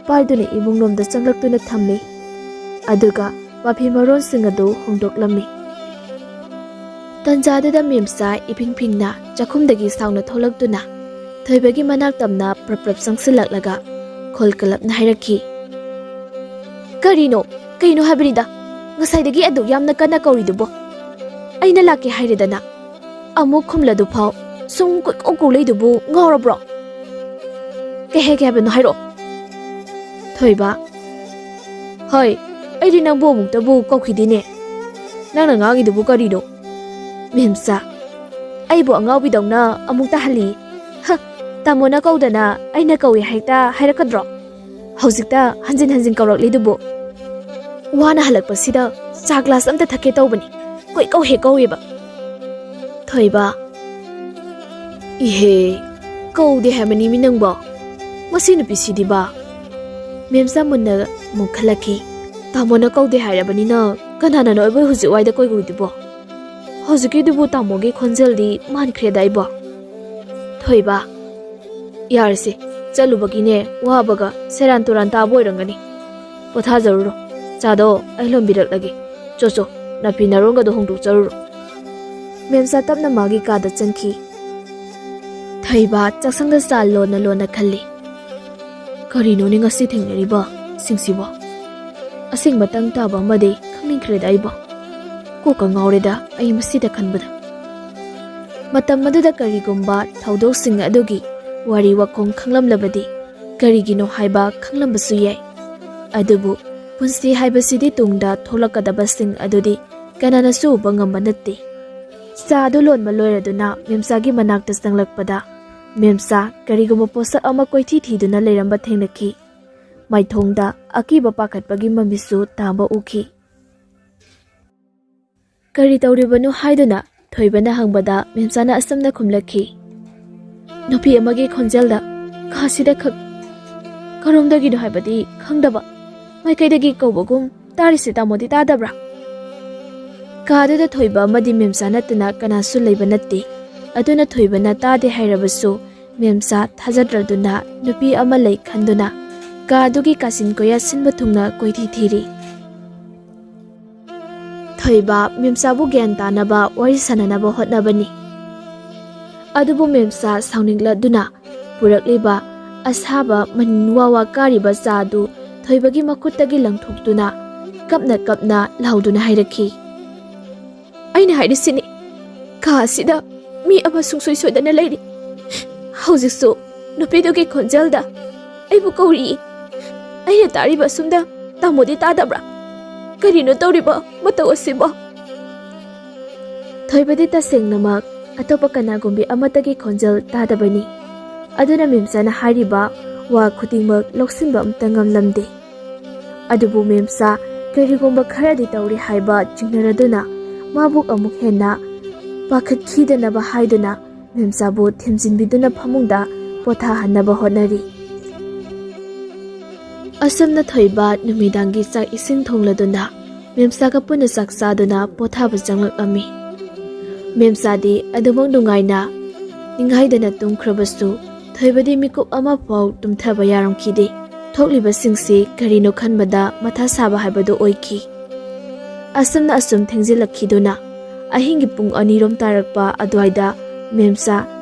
ꯄꯥꯏꯗꯨꯅ ꯏꯃꯨꯡꯂꯣꯝꯗ ꯆꯪꯂꯛꯇꯨꯅ ꯊꯝꯃꯤ꯫ ꯑꯗꯨꯒ ꯃꯐꯤ ꯃꯔꯣꯟꯁꯤꯡ ꯑꯗꯨ ꯍꯣꯡꯗꯣꯛꯂꯝꯃꯤ꯫ ꯇꯟꯖꯥꯗꯨꯗ ꯃꯦꯝꯆꯥ ꯏꯐꯤꯡ ꯐꯤꯡꯅ ꯆꯥꯛꯈꯨꯝꯗꯒꯤ ꯁꯥꯎꯅ ꯊꯣꯛꯂꯛꯇꯨꯅ ꯊꯣꯏꯕꯒꯤ ꯃꯅꯥꯛ ꯇꯝꯅ ꯄ꯭ꯔꯞ ꯄ꯭ꯔꯞ ꯆꯪꯁꯤꯜꯂꯛꯂꯒ ꯈꯣꯜ ꯀꯂꯞꯅ ꯍꯥꯏꯔꯛꯈꯤ, "ꯀꯔꯤꯅꯣ? ꯀꯩꯅꯣ ꯍꯥꯏꯕꯅꯤꯗ? ꯉꯁꯥꯏꯗꯒꯤ ꯑꯗꯨꯛ ꯌꯥꯝꯅ ꯀꯟꯅ ꯀꯧꯔꯤꯗꯨꯕꯣ? ꯑꯩꯅ ꯂꯥꯛꯀꯦ ꯍꯥꯏꯔꯦꯗꯅ꯫ ꯑꯃꯨꯛ ꯈꯨꯝꯂꯗꯨ ꯐꯥꯎ ꯁꯨꯝ ꯀꯣꯏꯀꯧ ꯀꯧ ꯂꯩꯗꯨꯕꯨ ꯉꯥꯎꯔꯕ꯭ꯔꯣ? ꯀꯩ ꯍꯥꯏꯒꯦ ꯍꯥꯏꯕꯅꯣ ꯍꯥꯏꯔꯛꯑꯣ꯫" ꯊꯣꯏꯕ, "ꯍꯣꯏ, ꯑꯩꯗꯤ ꯅꯪꯕꯨ ꯑꯃꯨꯛꯇꯕꯨ ꯀꯧꯈꯤꯗꯦꯅꯦ꯫ ꯅꯪꯅ ꯉꯥꯡꯉꯤꯗꯨꯕꯨ ꯀꯔꯤꯅꯣ?" ꯃꯦꯝꯆꯥ, "ꯑꯩꯕꯨ ꯑꯉꯥꯎꯕꯤꯗꯧꯅ ꯑꯃꯨꯛ ꯇꯥꯍꯜꯂꯤ꯫ ꯍ, ꯇꯥꯃꯣꯅ ꯀꯧꯗꯅ ꯑꯩꯅ ꯀꯧꯏ ꯍꯦꯛꯇ ꯍꯥꯏꯔꯛꯀꯗ꯭ꯔꯣ? ꯍꯧꯖꯤꯛꯇ ꯍꯟꯖꯤꯟ ꯍꯟꯖꯤꯟ ꯀꯧꯔꯛꯂꯤꯗꯨꯕꯨ? ꯋꯥꯅ ꯍꯜꯂꯛꯄꯁꯤꯗ ꯆꯥ ꯒ꯭ꯂꯥꯁ ꯑꯝꯇ ꯊꯛꯀꯦ ꯇꯧꯕꯅꯤ, ꯀꯣꯏꯀꯧ ꯍꯦꯛ ꯀꯧꯏꯕ꯫" ꯊꯣꯏꯕ, "ꯏꯍꯦ, ꯀꯧꯗꯦ ꯍꯥꯏꯕꯅꯤ ꯃꯤ ꯅꯪꯕꯣ꯫ ꯃꯁꯤ ꯅꯨꯄꯤꯁꯤꯗꯤꯕ꯫" ꯃꯦꯝꯆꯥ ꯃꯨꯟꯅ ꯃꯨꯛꯈꯠꯂꯛꯈꯤ꯫ "ꯇꯥꯃꯣꯅ ꯀꯧꯗꯦ ꯍꯥꯏꯔꯕꯅꯤꯅ ꯀꯅꯥꯅꯅꯣ ꯑꯩꯕꯨ ꯍꯧꯖꯤꯛ ꯋꯥꯏꯗ ꯀꯣꯏꯔꯨꯏꯗꯨꯕꯣ? ꯍꯧꯖꯤꯛꯀꯤꯗꯨꯕꯨ ꯇꯥꯃꯣꯒꯤ ꯈꯣꯟꯖꯦꯜꯗꯤ ꯃꯥꯟꯈ꯭ꯔꯦꯗ ꯑꯩꯕꯣ꯫" ꯊꯣꯏꯕ, "ꯌꯥꯔꯦꯁꯦ, ꯆꯠꯂꯨꯕꯒꯤꯅꯦ ꯋꯥꯕꯒ ꯁꯦꯔꯥꯟ ꯇꯨꯔꯥꯟ ꯇꯥꯕ ꯑꯣꯏꯔꯝꯒꯅꯤ꯫ ꯄꯣꯊꯥꯖꯔꯨꯔꯣ, ꯆꯥꯗꯣ ꯑꯩ ꯂꯣꯟꯕꯤꯔꯛꯂꯒꯦ꯫ ꯆꯣ ꯆꯣ, ꯅꯥꯐꯤ ꯅꯔꯣꯡꯒꯗꯣ ꯍꯣꯡꯗꯣꯛꯆꯔꯨꯔꯣ꯫" ꯃꯦꯝꯆꯥ ꯇꯞꯅ ꯃꯥꯒꯤ ꯀꯥꯗ ꯆꯪꯈꯤ꯫ ꯊꯣꯏꯕ ꯆꯥꯛꯁꯪꯗ ꯆꯥ ꯂꯣꯟꯅ ꯂꯣꯟꯅ ꯈꯜꯂꯤ꯫ "ꯀꯔꯤꯅꯣꯅꯦ ꯉꯁꯤ ꯊꯦꯡꯅꯔꯤꯕ ꯁꯤꯡꯁꯤꯕꯣ? ꯑꯁꯦꯡꯕ ꯇꯪ ꯇꯥꯕ ꯑꯃꯗꯤ ꯈꯪꯅꯤꯡꯈ꯭ꯔꯦꯗ ꯑꯩꯕꯣ꯫ ꯀꯣꯛꯀ ꯉꯥꯎꯔꯦꯗ ꯑꯩ ꯃꯁꯤꯗ ꯈꯟꯕꯗ꯫" ꯃꯇꯝ ꯑꯗꯨꯗ ꯀꯔꯤꯒꯨꯝꯕ ꯊꯧꯗꯣꯛꯁꯤꯡ ꯑꯗꯨꯒꯤ ꯋꯥꯔꯤ ꯋꯥꯈꯣꯡ ꯈꯪꯂꯝꯂꯕꯗꯤ ꯀꯔꯤꯒꯤꯅꯣ ꯍꯥꯏꯕ ꯈꯪꯂꯝꯕꯁꯨ ꯌꯥꯏ꯫ ꯑꯗꯨꯕꯨ ꯄꯨꯟꯁꯤ ꯍꯥꯏꯕꯁꯤꯗꯤ ꯇꯨꯡꯗ ꯊꯣꯛꯂꯛꯀꯗꯕꯁꯤꯡ ꯑꯗꯨꯗꯤ ꯀꯅꯥꯅꯁꯨ ꯎꯕ ꯉꯝꯕ ꯅꯠꯇꯦ꯫ ꯆꯥꯗꯨ ꯂꯣꯟꯕ ꯂꯣꯏꯔꯗꯨꯅ ꯃꯦꯝꯆꯥꯒꯤ ꯃꯅꯥꯛꯇ ꯆꯪꯂꯛꯄꯗ ꯃꯦꯝꯆꯥ ꯀꯔꯤꯒꯨꯝꯕ ꯄꯣꯠꯁꯛ ꯑꯃ ꯀꯣꯏꯊꯤ ꯊꯤꯗꯨꯅ ꯂꯩꯔꯝꯕ ꯊꯦꯡꯅꯈꯤ꯫ ꯃꯥꯏꯊꯣꯡꯗ ꯑꯀꯤꯕ ꯄꯥꯈꯠꯄꯒꯤ ꯃꯃꯤꯁꯨ ꯇꯥꯕ ꯎꯈꯤ꯫ "ꯀꯔꯤ ꯇꯧꯔꯤꯕꯅꯣ?" ꯍꯥꯏꯗꯨꯅ ꯊꯣꯏꯕꯅ ꯍꯪꯕꯗ ꯃꯦꯝꯆꯥꯅ ꯑꯁꯨꯝꯅ ꯈꯨꯝꯂꯛꯈꯤ꯫ "ꯅꯨꯄꯤ ꯑꯃꯒꯤ ꯈꯣꯟꯖꯦꯜꯗ ꯀꯥꯁꯤꯗ ꯈꯛ ꯀꯔꯣꯝꯗꯒꯤꯅꯣ ꯍꯥꯏꯕꯗꯤ ꯈꯪꯗꯕ ꯃꯥꯏꯀꯩꯗꯒꯤ ꯀꯧꯕꯒꯨꯝ ꯇꯥꯔꯤꯁꯦ ꯇꯥꯃꯣꯗꯤ ꯇꯥꯗꯕ꯭ꯔꯥ?" ꯀꯥꯗꯨꯗ ꯊꯣꯏꯕ ꯑꯃꯗꯤ ꯃꯦꯝꯆꯥ ꯅꯠꯇꯅ ꯀꯅꯥꯁꯨ ꯂꯩꯕ ꯅꯠꯇꯦ꯫ ꯑꯗꯨꯅ ꯊꯣꯏꯕꯅ ꯇꯥꯗꯦ ꯍꯥꯏꯔꯕꯁꯨ ꯃꯦꯝꯆꯥ ꯊꯥꯖꯗ꯭ꯔꯗꯨꯅ ꯅꯨꯄꯤ ꯑꯃ ꯂꯩ ꯈꯟꯗꯨꯅ ꯀꯥꯗꯨꯒꯤ ꯀꯥꯆꯤꯟ ꯀꯣꯌꯥ ꯁꯤꯟꯕ ꯊꯨꯡꯅ ꯀꯣꯏꯊꯤ ꯊꯤꯔꯤ꯫ ꯊꯣꯏꯕ ꯃꯦꯝꯆꯥꯕꯨ ꯒ꯭ꯌꯥꯟ ꯇꯥꯅꯕ ꯋꯥꯔꯤ ꯁꯥꯟꯅꯅꯕ ꯍꯣꯠꯅꯕꯅꯤ꯫ ꯑꯗꯨꯕꯨ ꯃꯦꯝꯆꯥ ꯁꯥꯎꯅꯤꯡꯂꯗꯨꯅ ꯄꯨꯔꯛꯂꯤꯕ ꯑꯁꯥꯕ ꯃꯅꯤꯟ ꯋꯥ ꯋꯥ ꯀꯥꯔꯤꯕ ꯆꯥꯗꯨ ꯊꯣꯏꯕꯒꯤ ꯃꯈꯨꯠꯇꯒꯤ ꯂꯪꯊꯣꯛꯇꯨꯅ ꯀꯞꯅ ꯀꯞꯅ ꯂꯥꯎꯗꯨꯅ ꯍꯥꯏꯔꯛꯈꯤ꯫ "ꯑꯩꯅ ꯍꯥꯏꯔꯤꯁꯤꯅꯤ, ꯀꯥ ꯑꯁꯤꯗ ꯃꯤ ꯑꯃ ꯁꯨꯡꯁꯣꯏ ꯁꯣꯏꯗꯅ ꯂꯩꯔꯤ꯫ ꯍꯧꯖꯤꯛꯁꯨ ꯅꯨꯄꯤꯗꯨꯒꯤ ꯈꯣꯟꯖꯦꯜꯗ ꯑꯩꯕꯨ ꯀꯧꯔꯤ꯫ ꯑꯩꯅ ꯇꯥꯔꯤꯕ ꯑꯁꯨꯝꯗ ꯇꯥꯃꯣꯗꯤ ꯇꯥꯗꯕ꯭ꯔꯥ? ꯀꯔꯤꯅꯣ ꯇꯧꯔꯤꯕ ꯃꯇꯧ ꯑꯁꯤꯕꯣ?" ꯊꯣꯏꯕꯗꯤ ꯇꯁꯦꯡꯅꯃꯛ ꯑꯇꯣꯞꯄ ꯀꯅꯥꯒꯨꯝꯕꯤ ꯑꯃꯠꯇꯒꯤ ꯈꯣꯟꯖꯦꯜ ꯇꯥꯗꯕꯅꯤ꯫ ꯑꯗꯨꯅ ꯃꯦꯝꯆꯥꯅ ꯍꯥꯏꯔꯤꯕ ꯋꯥ ꯈꯨꯗꯤꯡꯃꯛ ꯂꯧꯁꯤꯟꯕ ꯑꯃꯠꯇ ꯉꯝꯂꯝꯗꯦ꯫ ꯑꯗꯨꯕꯨ ꯃꯦꯝꯆꯥ ꯀꯔꯤꯒꯨꯝꯕ ꯈꯔꯗꯤ ꯇꯧꯔꯤ ꯍꯥꯏꯕ ꯆꯤꯡꯅꯔꯗꯨꯅ ꯃꯥꯕꯨ ꯑꯃꯨꯛ ꯍꯦꯟꯅ ꯄꯥꯈꯠꯈꯤꯗꯅꯕ ꯍꯥꯏꯗꯨꯅ ꯃꯦꯝꯆꯥꯕꯨ ꯊꯦꯝꯖꯤꯟꯕꯤꯗꯨꯅ ꯐꯃꯨꯡꯗ ꯄꯣꯊꯥꯍꯟꯅꯕ ꯍꯣꯠꯅꯔꯤ꯫ ꯑꯁꯨꯝꯅ ꯊꯣꯏꯕ ꯅꯨꯃꯤꯗꯥꯡꯒꯤ ꯆꯥꯛ ꯏꯁꯤꯡ ꯊꯣꯡꯂꯗꯨꯅ ꯃꯦꯝꯆꯥꯒ ꯄꯨꯟꯅ ꯆꯥꯛ ꯆꯥꯗꯨꯅ ꯄꯣꯊꯥꯕ ꯆꯪꯂꯛꯂꯝꯃꯤ꯫ ꯃꯦꯝꯆꯥꯗꯤ ꯑꯗꯨꯃꯛ ꯅꯨꯡꯉꯥꯏꯅ ꯅꯤꯡꯍꯥꯏꯗꯅ ꯇꯨꯝꯈ꯭ꯔꯕꯁꯨ ꯊꯣꯏꯕꯗꯤ ꯃꯤꯀꯨꯞ ꯑꯃꯐꯥꯎ ꯇꯨꯝꯊꯕ ꯌꯥꯔꯝꯈꯤꯗꯦ꯫ ꯊꯣꯛꯂꯤꯕꯁꯤꯡꯁꯤ ꯀꯔꯤꯅꯣ ꯈꯟꯕꯗ ꯃꯊꯥ ꯁꯥꯕ ꯍꯥꯏꯕꯗꯨ ꯑꯣꯏꯈꯤ꯫ ꯑꯁꯨꯝꯅ ꯑꯁꯨꯝ ꯊꯦꯡꯖꯤꯜꯂꯛꯈꯤꯗꯨꯅ ꯑꯍꯤꯡꯒꯤ ꯄꯨꯡ ꯑꯅꯤꯔꯣꯝ ꯇꯥꯔꯛꯄ ꯑꯗꯨꯋꯥꯏꯗ ꯃꯦꯝꯆꯥ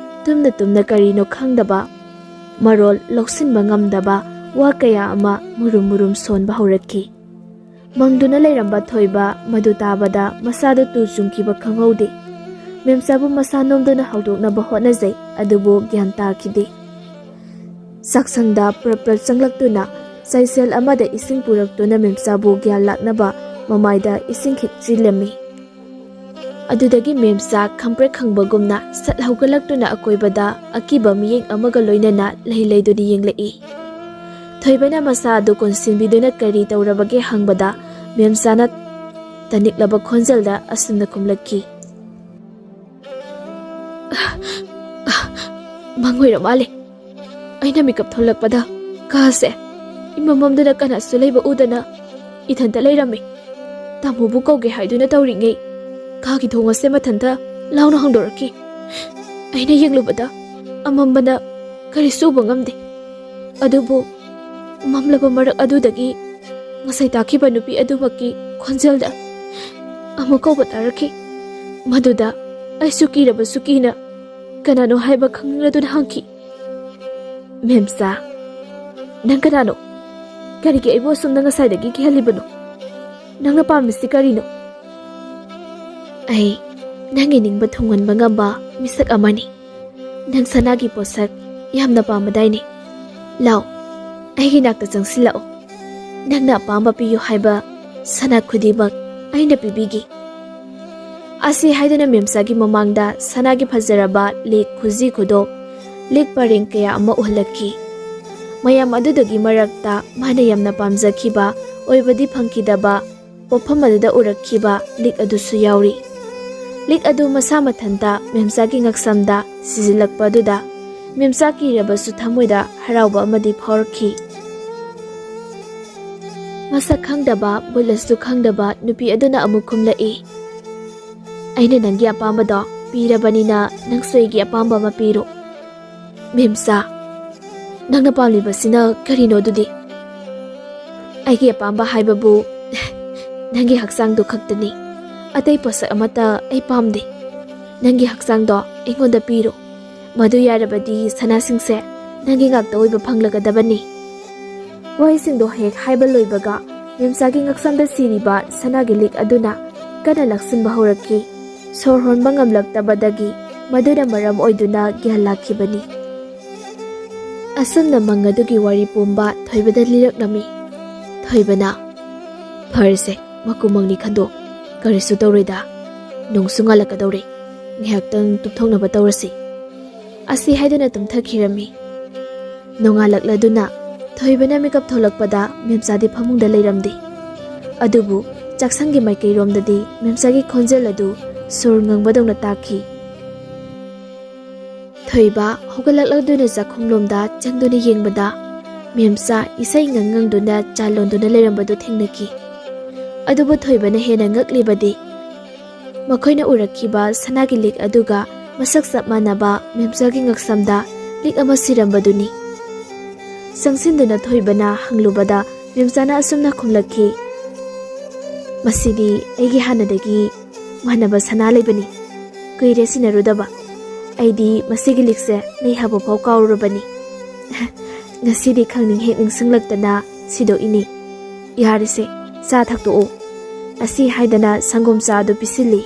ꯇꯨꯝꯅ ꯇꯨꯝꯅ ꯀꯔꯤꯅꯣ ꯈꯪꯗꯕ, ꯃꯔꯣꯜ ꯂꯧꯁꯤꯟꯕ ꯉꯝꯗꯕ ꯋꯥ ꯀꯌꯥ ꯑꯃ ꯃꯨꯔꯨꯝ ꯃꯨꯔꯨꯝ ꯁꯣꯟꯕ ꯍꯧꯔꯛꯈꯤ꯫ ꯃꯪꯗꯨꯅ ꯂꯩꯔꯝꯕ ꯊꯣꯏꯕ ꯃꯗꯨ ꯇꯥꯕꯗ ꯃꯁꯥꯗ ꯇꯨ ꯆꯨꯡꯈꯤꯕ ꯈꯪꯍꯧꯗꯦ꯫ ꯃꯦꯝꯆꯥꯕꯨ ꯃꯁꯥ ꯅꯣꯝꯗꯨꯅ ꯍꯧꯗꯣꯛꯅꯕ ꯍꯣꯠꯅꯖꯩ, ꯑꯗꯨꯕꯨ ꯒ꯭ꯌꯥꯟ ꯇꯥꯈꯤꯗꯦ꯫ ꯆꯥꯛꯁꯪꯗ ꯄ꯭ꯔꯞ ꯄ꯭ꯔꯞ ꯆꯪꯂꯛꯇꯨꯅ ꯆꯥꯏꯁꯦꯜ ꯑꯃꯗ ꯏꯁꯤꯡ ꯄꯨꯔꯛꯇꯨꯅ ꯃꯦꯝꯆꯥꯕꯨ ꯒ꯭ꯌꯥꯟ ꯂꯥꯛꯅꯕ ꯃꯃꯥꯏꯗ ꯏꯁꯤꯡ ꯈꯤꯛꯆꯤꯜꯂꯝꯃꯤ꯫ ꯑꯗꯨꯗꯒꯤ ꯃꯦꯝꯆꯥ ꯈꯪꯄ꯭ꯔꯦꯛ ꯈꯪꯕꯒꯨꯝꯅ ꯁꯠ ꯍꯧꯒꯠꯂꯛꯇꯨꯅ ꯑꯀꯣꯏꯕꯗ ꯑꯀꯤꯕ ꯃꯤꯠꯌꯦꯡ ꯑꯃꯒ ꯂꯣꯏꯅꯅ ꯂꯩ ꯂꯩꯗꯨꯅ ꯌꯦꯡꯂꯛꯏ꯫ ꯊꯣꯏꯕꯅ ꯃꯁꯥ ꯑꯗꯨ ꯀꯣꯟꯁꯤꯟꯕꯤꯗꯨꯅ ꯀꯔꯤ ꯇꯧꯔꯕꯒꯦ ꯍꯪꯕꯗ ꯃꯦꯝꯆꯥꯅ ꯇꯅꯤꯛꯂꯕ ꯈꯣꯟꯖꯦꯜꯗ ꯑꯁꯨꯝꯅ ꯈꯨꯝꯂꯛꯈꯤ꯫ ꯃꯪ ꯑꯣꯏꯔ ꯃꯥꯜꯂꯦ꯫ ꯑꯩꯅ ꯃꯤꯀꯞ ꯊꯣꯛꯂꯛꯄꯗ ꯀꯥꯁꯦ ꯏꯃꯝ ꯃꯝꯗꯅ ꯀꯅꯥꯁꯨ ꯂꯩꯕ ꯎꯗꯅ ꯏꯊꯟꯇ ꯂꯩꯔꯝꯃꯤ꯫ ꯇꯥꯃꯣꯕꯨ ꯀꯧꯒꯦ ꯍꯥꯏꯗꯨꯅ ꯇꯧꯔꯤꯉꯩ ꯀꯥꯒꯤ ꯊꯣꯡ ꯑꯁꯦ ꯃꯊꯟꯇ ꯂꯥꯎꯅ ꯍꯥꯡꯗꯣꯔꯛꯈꯤ꯫ ꯑꯩꯅ ꯌꯦꯡꯂꯨꯕꯗ ꯑꯃꯝꯕꯅ ꯀꯔꯤꯁꯨ ꯎꯕ ꯉꯝꯗꯦ꯫ ꯑꯗꯨꯕꯨ ꯃꯝꯂꯕ ꯃꯔꯛ ꯑꯗꯨꯗꯒꯤ ꯉꯁꯥꯏ ꯇꯥꯈꯤꯕ ꯅꯨꯄꯤ ꯑꯗꯨꯃꯛꯀꯤ ꯈꯣꯟꯖꯦꯜꯗ ꯑꯃꯨꯛ ꯀꯧꯕ ꯇꯥꯔꯛꯈꯤ꯫ ꯃꯗꯨꯗ ꯑꯩꯁꯨ ꯀꯤꯔꯕꯁꯨ ꯀꯤꯅ ꯀꯅꯥꯅꯣ ꯍꯥꯏꯕ ꯈꯪꯅꯤꯡꯂꯗꯨꯅ ꯍꯪꯈꯤ꯫ "ꯃꯦꯝꯆꯥ, ꯅꯪ ꯀꯅꯥꯅꯣ? ꯀꯔꯤꯒꯤ ꯑꯩꯕꯨ ꯑꯁꯨꯝꯅ ꯉꯁꯥꯏꯗꯒꯤ ꯀꯤꯍꯜꯂꯤꯕꯅꯣ? ꯅꯪꯅ ꯄꯥꯝꯃꯤꯁꯤ ꯀꯔꯤꯅꯣ?" "ꯑꯩ ꯅꯪꯒꯤ ꯅꯤꯡꯕ ꯊꯨꯡꯍꯟꯕ ꯉꯝꯕ ꯃꯤꯁꯛ ꯑꯃꯅꯤ꯫ ꯅꯪ ꯁꯅꯥꯒꯤ ꯄꯣꯠꯁꯛ ꯌꯥꯝꯅ ꯄꯥꯝꯕꯗꯥꯏꯅꯦ? ꯂꯥꯎ, ꯑꯩꯒꯤ ꯅꯥꯛꯇ ꯆꯪꯁꯤꯜꯂꯛꯑꯣ꯫ ꯅꯪꯅ ꯑꯄꯥꯝꯕ ꯄꯤꯌꯨ ꯍꯥꯏꯕ ꯁꯅꯥ ꯈꯨꯗꯤꯡꯃꯛ ꯑꯩꯅ ꯄꯤꯕꯤꯒꯦ꯫" ꯑꯁꯤ ꯍꯥꯏꯗꯨꯅ ꯃꯦꯝꯆꯥꯒꯤ ꯃꯃꯥꯡꯗ ꯁꯅꯥꯒꯤ ꯐꯖꯔꯕ ꯂꯤꯛ, ꯈꯨꯖꯤ ꯈꯨꯗꯣꯞ, ꯂꯤꯛ ꯄꯔꯦꯡ ꯀꯌꯥ ꯑꯃ ꯎꯍꯜꯂꯛꯈꯤ꯫ ꯃꯌꯥꯝ ꯑꯗꯨꯗꯒꯤ ꯃꯔꯛꯇ ꯃꯥꯅ ꯌꯥꯝꯅ ꯄꯥꯝꯖꯈꯤꯕ, ꯑꯣꯏꯕꯗꯤ ꯐꯪꯈꯤꯗꯕ ꯄꯣꯠꯐꯝ ꯑꯗꯨꯗ ꯎꯔꯛꯈꯤꯕ ꯂꯤꯛ ꯑꯗꯨꯁꯨ ꯌꯥꯎꯔꯤ꯫ ꯂꯤꯛ ꯑꯗꯨ ꯃꯁꯥ ꯃꯊꯟꯇ ꯃꯦꯝꯆꯥꯒꯤ ꯉꯛꯁꯝꯗ ꯁꯤꯖꯤꯜꯂꯛꯄ ꯑꯗꯨꯗ ꯃꯦꯝꯆꯥ ꯀꯤꯔꯕꯁꯨ ꯊꯃꯣꯏꯗ ꯍꯔꯥꯎꯕ ꯑꯃꯗꯤ ꯐꯥꯎꯔꯛꯈꯤ꯫ ꯃꯁꯛ ꯈꯪꯗꯕ, ꯃꯨꯜꯂꯁꯨ ꯈꯪꯗꯕ ꯅꯨꯄꯤ ꯑꯗꯨꯅ ꯑꯃꯨꯛ ꯈꯨꯝꯂꯛꯏ, "ꯑꯩꯅ ꯅꯪꯒꯤ ꯑꯄꯥꯝꯕꯗꯣ ꯄꯤꯔꯕꯅꯤꯅ ꯅꯪꯁꯨ ꯑꯩꯒꯤ ꯑꯄꯥꯝꯕ ꯑꯃ ꯄꯤꯔꯣ꯫" "ꯃꯦꯝꯆꯥ, ꯅꯪꯅ ꯄꯥꯝꯂꯤꯕꯁꯤꯅ ꯀꯔꯤꯅꯣ ꯑꯗꯨꯗꯤ?" "ꯑꯩꯒꯤ ꯑꯄꯥꯝꯕ ꯍꯥꯏꯕꯕꯨ ꯅꯪꯒꯤ ꯍꯛꯆꯥꯡꯗꯨ ꯈꯛꯇꯅꯤ꯫ ꯑꯇꯩ ꯄꯣꯠꯁꯛ ꯑꯃꯠꯇ ꯑꯩ ꯄꯥꯝꯗꯦ꯫ ꯅꯪꯒꯤ ꯍꯛꯆꯥꯡꯗꯣ ꯑꯩꯉꯣꯟꯗ ꯄꯤꯔꯣ꯫ "ꯃꯗꯨ ꯌꯥꯔꯕꯗꯤ ꯁꯅꯥꯁꯤꯡꯁꯦ ꯅꯪꯒꯤ ꯉꯥꯛꯇ ꯑꯣꯏꯕ ꯐꯪꯂꯒꯗꯕꯅꯤ"꯫ ꯋꯥꯍꯩꯁꯤꯡꯗꯣ ꯍꯦꯛ ꯍꯥꯏꯕ ꯂꯣꯏꯕꯒ ꯃꯦꯝꯆꯥꯒꯤ ꯉꯛꯁꯝꯗ ꯁꯤꯔꯤꯕ ꯁꯅꯥꯒꯤ ꯂꯤꯛ ꯑꯗꯨꯅ ꯀꯟꯅ ꯂꯥꯛꯁꯤꯟꯕ ꯍꯧꯔꯛꯈꯤ꯫ ꯁꯣꯔ ꯍꯣꯟꯕ ꯉꯝꯂꯛꯇꯕꯗꯒꯤ ꯃꯗꯨꯅ ꯃꯔꯝ ꯑꯣꯏꯗꯨꯅ ꯒ꯭ꯌꯥꯟ ꯂꯥꯛꯈꯤꯕꯅꯤ꯫ ꯑꯁꯨꯝꯅ ꯃꯪ ꯑꯗꯨꯒꯤ ꯋꯥꯔꯤ ꯄꯨꯝꯕ ꯊꯣꯏꯕꯗ ꯂꯤꯔꯛꯂꯝꯃꯤ꯫ ꯊꯣꯏꯕꯅ, "ꯐꯔꯁꯦ, ꯃꯀꯨ ꯃꯪꯅꯤ ꯈꯟꯗꯣꯛ, ꯀꯔꯤꯁꯨ ꯇꯧꯔꯣꯏꯗ, ꯅꯣꯡꯁꯨ ꯉꯥꯜꯂꯛꯀꯗꯧꯔꯦ, ꯉꯥꯏꯍꯥꯛꯇꯪ ꯇꯨꯝꯊꯣꯛꯅꯕ ꯇꯧꯔꯁꯤ"꯫ ꯑꯁꯤ ꯍꯥꯏꯗꯨꯅ ꯇꯨꯝꯊꯈꯤꯔꯝꯃꯤ꯫ ꯅꯣꯡꯉꯥꯜꯂꯛꯂꯗꯨꯅ ꯊꯣꯏꯕꯅ ꯃꯤꯀꯞ ꯊꯣꯛꯂꯛꯄꯗ ꯃꯦꯝꯆꯥꯗꯤ ꯐꯃꯨꯡꯗ ꯂꯩꯔꯝꯗꯦ꯫ ꯑꯗꯨꯕꯨ ꯆꯥꯛꯁꯪꯒꯤ ꯃꯥꯏꯀꯩꯔꯣꯝꯗꯗꯤ ꯃꯦꯝꯆꯥꯒꯤ ꯈꯣꯟꯖꯦꯜ ꯑꯗꯨ ꯁꯨꯔ ꯉꯪꯕꯗꯧꯅ ꯇꯥꯈꯤ꯫ ꯊꯣꯏꯕ ꯍꯧꯒꯠꯂꯛꯂꯗꯨꯅ ꯆꯥꯛꯈꯨꯝꯂꯣꯝꯗ ꯆꯪꯗꯨꯅ ꯌꯦꯡꯕꯗ ꯃꯦꯝꯆꯥ ꯏꯁꯩ ꯉꯪ ꯉꯪꯗꯨꯅ ꯆꯥ ꯂꯣꯟꯗꯨꯅ ꯂꯩꯔꯝꯕꯗꯨ ꯊꯦꯡꯅꯈꯤ꯫ ꯑꯗꯨꯕꯨ ꯊꯣꯏꯕꯅ ꯍꯦꯟꯅ ꯉꯛꯂꯤꯕꯗꯤ ꯃꯈꯣꯏꯅ ꯎꯔꯛꯈꯤꯕ ꯁꯅꯥꯒꯤ ꯂꯤꯛ ꯑꯗꯨꯒ ꯃꯁꯛ ꯆꯞ ꯃꯥꯟꯅꯕ ꯃꯦꯝꯆꯥꯒꯤ ꯉꯛꯁꯝꯗ ꯂꯤꯛ ꯑꯃ ꯁꯤꯔꯝꯕꯗꯨꯅꯤ꯫ ꯆꯪꯁꯤꯟꯗꯨꯅ ꯊꯣꯏꯕꯅ ꯍꯪꯂꯨꯕꯗ ꯃꯦꯝꯆꯥꯅ ꯑꯁꯨꯝꯅ ꯈꯨꯝꯂꯛꯈꯤ, "ꯃꯁꯤꯗꯤ ꯑꯩꯒꯤ ꯍꯥꯟꯅꯗꯒꯤ ꯃꯥꯟꯅꯕ ꯁꯅꯥ ꯂꯩꯕꯅꯤ꯫ ꯀꯨꯏꯔꯦ ꯁꯤꯟꯅꯔꯨꯗꯕ꯫ ꯑꯩꯗꯤ ꯃꯁꯤꯒꯤ ꯂꯤꯛꯁꯦ ꯂꯩ ꯍꯥꯞꯄ ꯐꯥꯎ ꯀꯥꯎꯔꯨꯔꯕꯅꯤ꯫ ꯉꯁꯤꯗꯤ ꯈꯪꯅꯤꯡ ꯍꯦꯛ ꯅꯤꯡꯁꯤꯡꯂꯛꯇꯅ ꯁꯤꯗꯣꯛꯏꯅꯤ꯫ ꯌꯥꯔꯦꯁꯦ, ꯆꯥ ꯊꯛꯇꯣꯛꯑꯣ"꯫ ꯑꯁꯤ ꯍꯥꯏꯗꯅ ꯁꯪꯒꯣꯝ ꯆꯥ ꯑꯗꯨ ꯄꯤꯁꯤꯜꯂꯤ꯫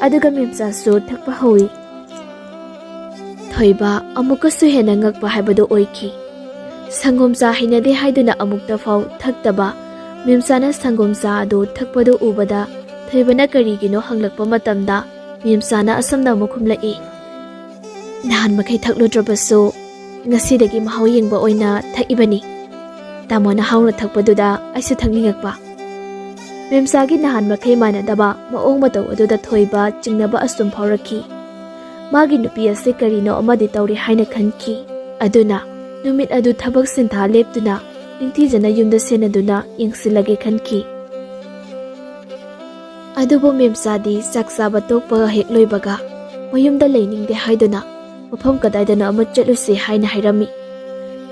ꯑꯗꯨꯒ ꯃꯦꯝꯆꯥꯁꯨ ꯊꯛꯄ ꯍꯧꯏ꯫ ꯊꯣꯏꯕ ꯑꯃꯨꯛꯀꯁꯨ ꯍꯦꯟꯅ ꯉꯛꯄ ꯍꯥꯏꯕꯗꯨ ꯑꯣꯏꯈꯤ꯫ ꯁꯪꯒꯣꯝ ꯆꯥ ꯍꯩꯅꯗꯦ ꯍꯥꯏꯗꯨꯅ ꯑꯃꯨꯛꯇ ꯐꯥꯎ ꯊꯛꯇꯕ ꯃꯦꯝꯆꯥꯅ ꯁꯪꯒꯣꯝ ꯆꯥ ꯑꯗꯨ ꯊꯛꯄꯗꯨ ꯎꯕꯗ ꯊꯣꯏꯕꯅ ꯀꯔꯤꯒꯤꯅꯣ ꯍꯪꯂꯛꯄ ꯃꯇꯝꯗ ꯃꯦꯝꯆꯥꯅ ꯑꯁꯨꯝꯅ ꯑꯃꯨꯛ ꯈꯨꯝꯂꯛꯏ, "ꯅꯍꯥꯟ ꯃꯈꯩ ꯊꯛꯂꯨꯗ꯭ꯔꯕꯁꯨ ꯉꯁꯤꯗꯒꯤ ꯃꯍꯥꯎ ꯌꯦꯡꯕ ꯑꯣꯏꯅ ꯊꯛꯏꯕꯅꯤ꯫ ꯇꯥꯃꯣꯅ ꯍꯥꯎꯅ ꯊꯛꯄꯗꯨꯗ ꯑꯩꯁꯨ ꯊꯛꯅꯤꯡꯉꯛꯄ"꯫ ꯃꯦꯝꯆꯥꯒꯤ ꯅꯍꯥꯟ ꯃꯈꯩ ꯃꯥꯟꯅꯗꯕ ꯃꯑꯣꯡ ꯃꯇꯧ ꯑꯗꯨꯗ ꯊꯣꯏꯕ ꯆꯤꯡꯅꯕ ꯑꯁꯨꯝ ꯐꯥꯎꯔꯛꯈꯤ꯫ ꯃꯥꯒꯤ ꯅꯨꯄꯤ ꯑꯁꯤ ꯀꯔꯤꯅꯣ ꯑꯃꯗꯤ ꯇꯧꯔꯤ ꯍꯥꯏꯅ ꯈꯟꯈꯤ꯫ ꯑꯗꯨꯅ ꯅꯨꯃꯤꯠ ꯑꯗꯨ ꯊꯕꯛ ꯁꯤꯟꯊꯥ ꯂꯦꯞꯇꯨꯅ ꯅꯤꯡꯊꯤꯖꯅ ꯌꯨꯝꯗ ꯁꯦꯟꯅꯗꯨꯅ ꯌꯦꯡꯁꯤꯜꯂꯒꯦ ꯈꯟꯈꯤ꯫ ꯑꯗꯨꯕꯨ ꯃꯦꯝꯆꯥꯗꯤ ꯆꯥꯛ ꯆꯥꯕ ꯇꯣꯛꯄ ꯍꯦꯛ ꯂꯣꯏꯕꯒ ꯃꯌꯨꯝꯗ ꯂꯩꯅꯤꯡꯗꯦ ꯍꯥꯏꯗꯨꯅ ꯃꯐꯝ ꯀꯗꯥꯏꯗꯅꯣ ꯑꯃ ꯆꯠꯂꯨꯁꯤ ꯍꯥꯏꯅ ꯍꯥꯏꯔꯝꯃꯤ꯫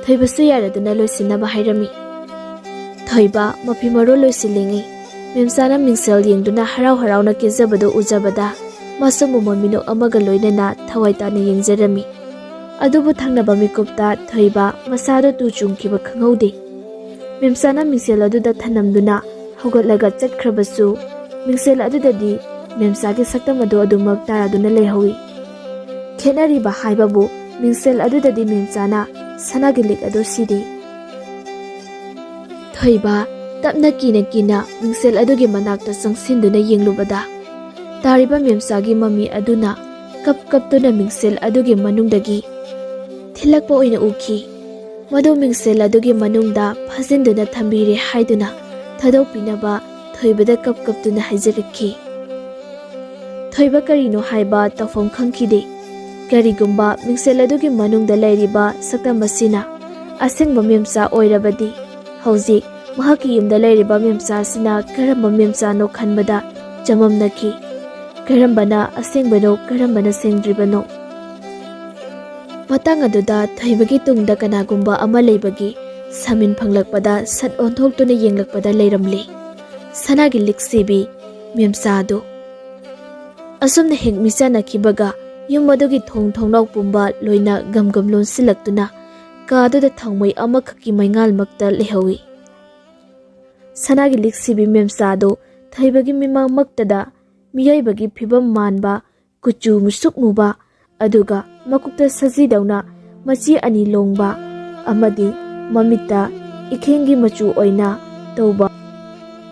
ꯊꯣꯏꯕꯁꯨ ꯌꯥꯔꯗꯨꯅ ꯂꯣꯏꯁꯤꯟꯅꯕ ꯍꯥꯏꯔꯝꯃꯤ꯫ ꯊꯣꯏꯕ ꯃꯐꯤ ꯃꯔꯣꯜ ꯂꯣꯏꯁꯤꯜꯂꯤꯉꯩ ꯃꯦꯝꯆꯥꯅ ꯃꯤꯡꯁꯦꯜ ꯌꯦꯡꯗꯨꯅ ꯍꯔꯥꯎ ꯍꯔꯥꯎꯅ ꯀꯦꯖꯕꯗꯨ ꯎꯖꯕꯗ ꯃꯥꯁꯨ ꯃꯃꯣꯟ ꯃꯤꯅꯣꯛ ꯑꯃꯒ ꯂꯣꯏꯅꯅ ꯊꯋꯥꯏ ꯇꯥꯅ ꯌꯦꯡꯖꯔꯝꯃꯤ꯫ ꯑꯗꯨꯕꯨ ꯊꯪꯅꯕ ꯃꯤꯀꯨꯞꯇ ꯊꯣꯏꯕ ꯃꯁꯥꯗꯣ ꯇꯨ ꯆꯨꯡꯈꯤꯕ ꯈꯪꯍꯧꯗꯦ꯫ ꯃꯦꯝꯆꯥꯅ ꯃꯤꯡꯁꯦꯜ ꯑꯗꯨꯗ ꯊꯅꯝꯗꯨꯅ ꯍꯧꯒꯠꯂꯒ ꯆꯠꯈ꯭ꯔꯕꯁꯨ, ꯃꯤꯡꯁꯦꯜ ꯑꯗꯨꯗꯗꯤ ꯃꯦꯝꯆꯥꯒꯤ ꯁꯛꯇꯝ ꯑꯗꯨ ꯑꯗꯨꯃꯛ ꯇꯥꯔꯗꯨꯅ ꯂꯩꯍꯧꯏ꯫ ꯈꯦꯠꯅꯔꯤꯕ ꯍꯥꯏꯕꯕꯨ, ꯃꯤꯡꯁꯦꯜ ꯑꯗꯨꯗꯗꯤ ꯃꯦꯝꯆꯥꯅ ꯁꯅꯥꯒꯤ ꯂꯤꯛ ꯑꯗꯨ ꯁꯤꯗꯦ꯫ ꯊꯣꯏꯕ ꯇꯞꯅ ꯀꯤꯅ ꯀꯤꯅ ꯃꯤꯡꯁꯦꯜ ꯑꯗꯨꯒꯤ ꯃꯅꯥꯛꯇ ꯆꯪꯁꯤꯟꯗꯨꯅ ꯌꯦꯡꯂꯨꯕꯗ, ꯇꯥꯔꯤꯕ ꯃꯦꯝꯆꯥꯒꯤ ꯃꯃꯤ ꯑꯗꯨꯅ ꯀꯞ ꯀꯞꯇꯨꯅ ꯃꯤꯡꯁꯦꯜ ꯑꯗꯨꯒꯤ ꯃꯅꯨꯡꯗꯒꯤ ꯊꯤꯜꯂꯛꯄ ꯑꯣꯏꯅ ꯎꯈꯤ꯫ ꯃꯗꯨ ꯃꯤꯡꯁꯦꯜ ꯑꯗꯨꯒꯤ ꯃꯅꯨꯡꯗ ꯐꯥꯖꯤꯟꯗꯨꯅ ꯊꯝꯕꯤꯔꯦ ꯍꯥꯏꯗꯨꯅ ꯊꯥꯗꯣꯛꯄꯤꯅꯕ ꯊꯣꯏꯕꯗ ꯀꯞ ꯀꯞꯇꯨꯅ ꯍꯥꯏꯖꯔꯛꯈꯤ꯫ ꯊꯣꯏꯕ ꯀꯔꯤꯅꯣ ꯍꯥꯏꯕ ꯇꯧꯐꯝ ꯈꯪꯈꯤꯗꯦ꯫ ꯀꯔꯤꯒꯨꯝꯕ ꯃꯤꯡꯁꯦꯜ ꯑꯗꯨꯒꯤ ꯃꯅꯨꯡꯗ ꯂꯩꯔꯤꯕ ꯁꯛꯇꯝ ꯑꯁꯤꯅ ꯑꯁꯦꯡꯕ ꯃꯦꯝꯆꯥ ꯑꯣꯏꯔꯕꯗꯤ, ꯍꯧꯖꯤꯛ ꯃꯍꯥꯛꯀꯤ ꯌꯨꯝꯗ ꯂꯩꯔꯤꯕ ꯃꯦꯝꯆꯥ ꯑꯁꯤꯅ ꯀꯔꯝꯕ ꯃꯦꯝꯆꯥꯅꯣ ꯈꯟꯕꯗ ꯆꯃꯝꯅꯈꯤ꯫ ꯀꯔꯝꯕꯅ ꯑꯁꯦꯡꯕꯅꯣ, ꯀꯔꯝꯕꯅ ꯁꯦꯡꯗ꯭ꯔꯤꯕꯅꯣ? ꯃꯇꯥꯡ ꯑꯗꯨꯗ ꯊꯣꯏꯕꯒꯤ ꯇꯨꯡꯗ ꯀꯅꯥꯒꯨꯝꯕ ꯑꯃ ꯂꯩꯕꯒꯤ ꯁꯃꯤꯟ ꯐꯪꯂꯛꯄꯗ ꯁꯠ ꯑꯣꯟꯊꯣꯛꯇꯨꯅ ꯌꯦꯡꯂꯛꯄꯗ ꯂꯩꯔꯝꯂꯦ ꯁꯅꯥꯒꯤ ꯂꯤꯛꯁꯤꯕꯤ ꯃꯦꯝꯆꯥ ꯑꯗꯨ꯫ ꯑꯁꯨꯝꯅ ꯍꯦꯛ ꯃꯤꯆꯥꯟꯅꯈꯤꯕꯒ, ꯌꯨꯝ ꯑꯗꯨꯒꯤ ꯊꯣꯡ ꯊꯣꯡꯅꯥꯎ ꯄꯨꯝꯕ ꯂꯣꯏꯅ ꯒꯝ ꯒꯝ ꯂꯣꯟꯁꯤꯜꯂꯛꯇꯨꯅ ꯀꯥꯗꯨꯗ ꯊꯥꯎꯃꯩ ꯑꯃꯈꯛꯀꯤ ꯃꯩꯉꯥꯜꯃꯛꯇ ꯂꯩꯍꯧꯏ꯫ ꯁꯅꯥꯒꯤ ꯂꯤꯛꯁꯤꯕꯤ ꯃꯦꯝꯆꯥꯗꯨ ꯊꯣꯏꯕꯒꯤ ꯃꯤꯃꯥꯡꯃꯛꯇꯗ ꯃꯤꯑꯣꯏꯕꯒꯤ ꯐꯤꯕꯝ ꯃꯥꯟꯕ, ꯀꯨꯆꯨ ꯃꯨꯁꯨꯛ ꯃꯨꯕ, ꯑꯗꯨꯒ ꯃꯀꯣꯛꯇ ꯁꯖꯤꯗꯧꯅ ꯃꯆꯤ ꯑꯅꯤ ꯂꯣꯡꯕ ꯑꯃꯗꯤ ꯃꯃꯤꯠꯇ ꯏꯈꯦꯡꯒꯤ ꯃꯆꯨ ꯑꯣꯏꯅ ꯇꯧꯕ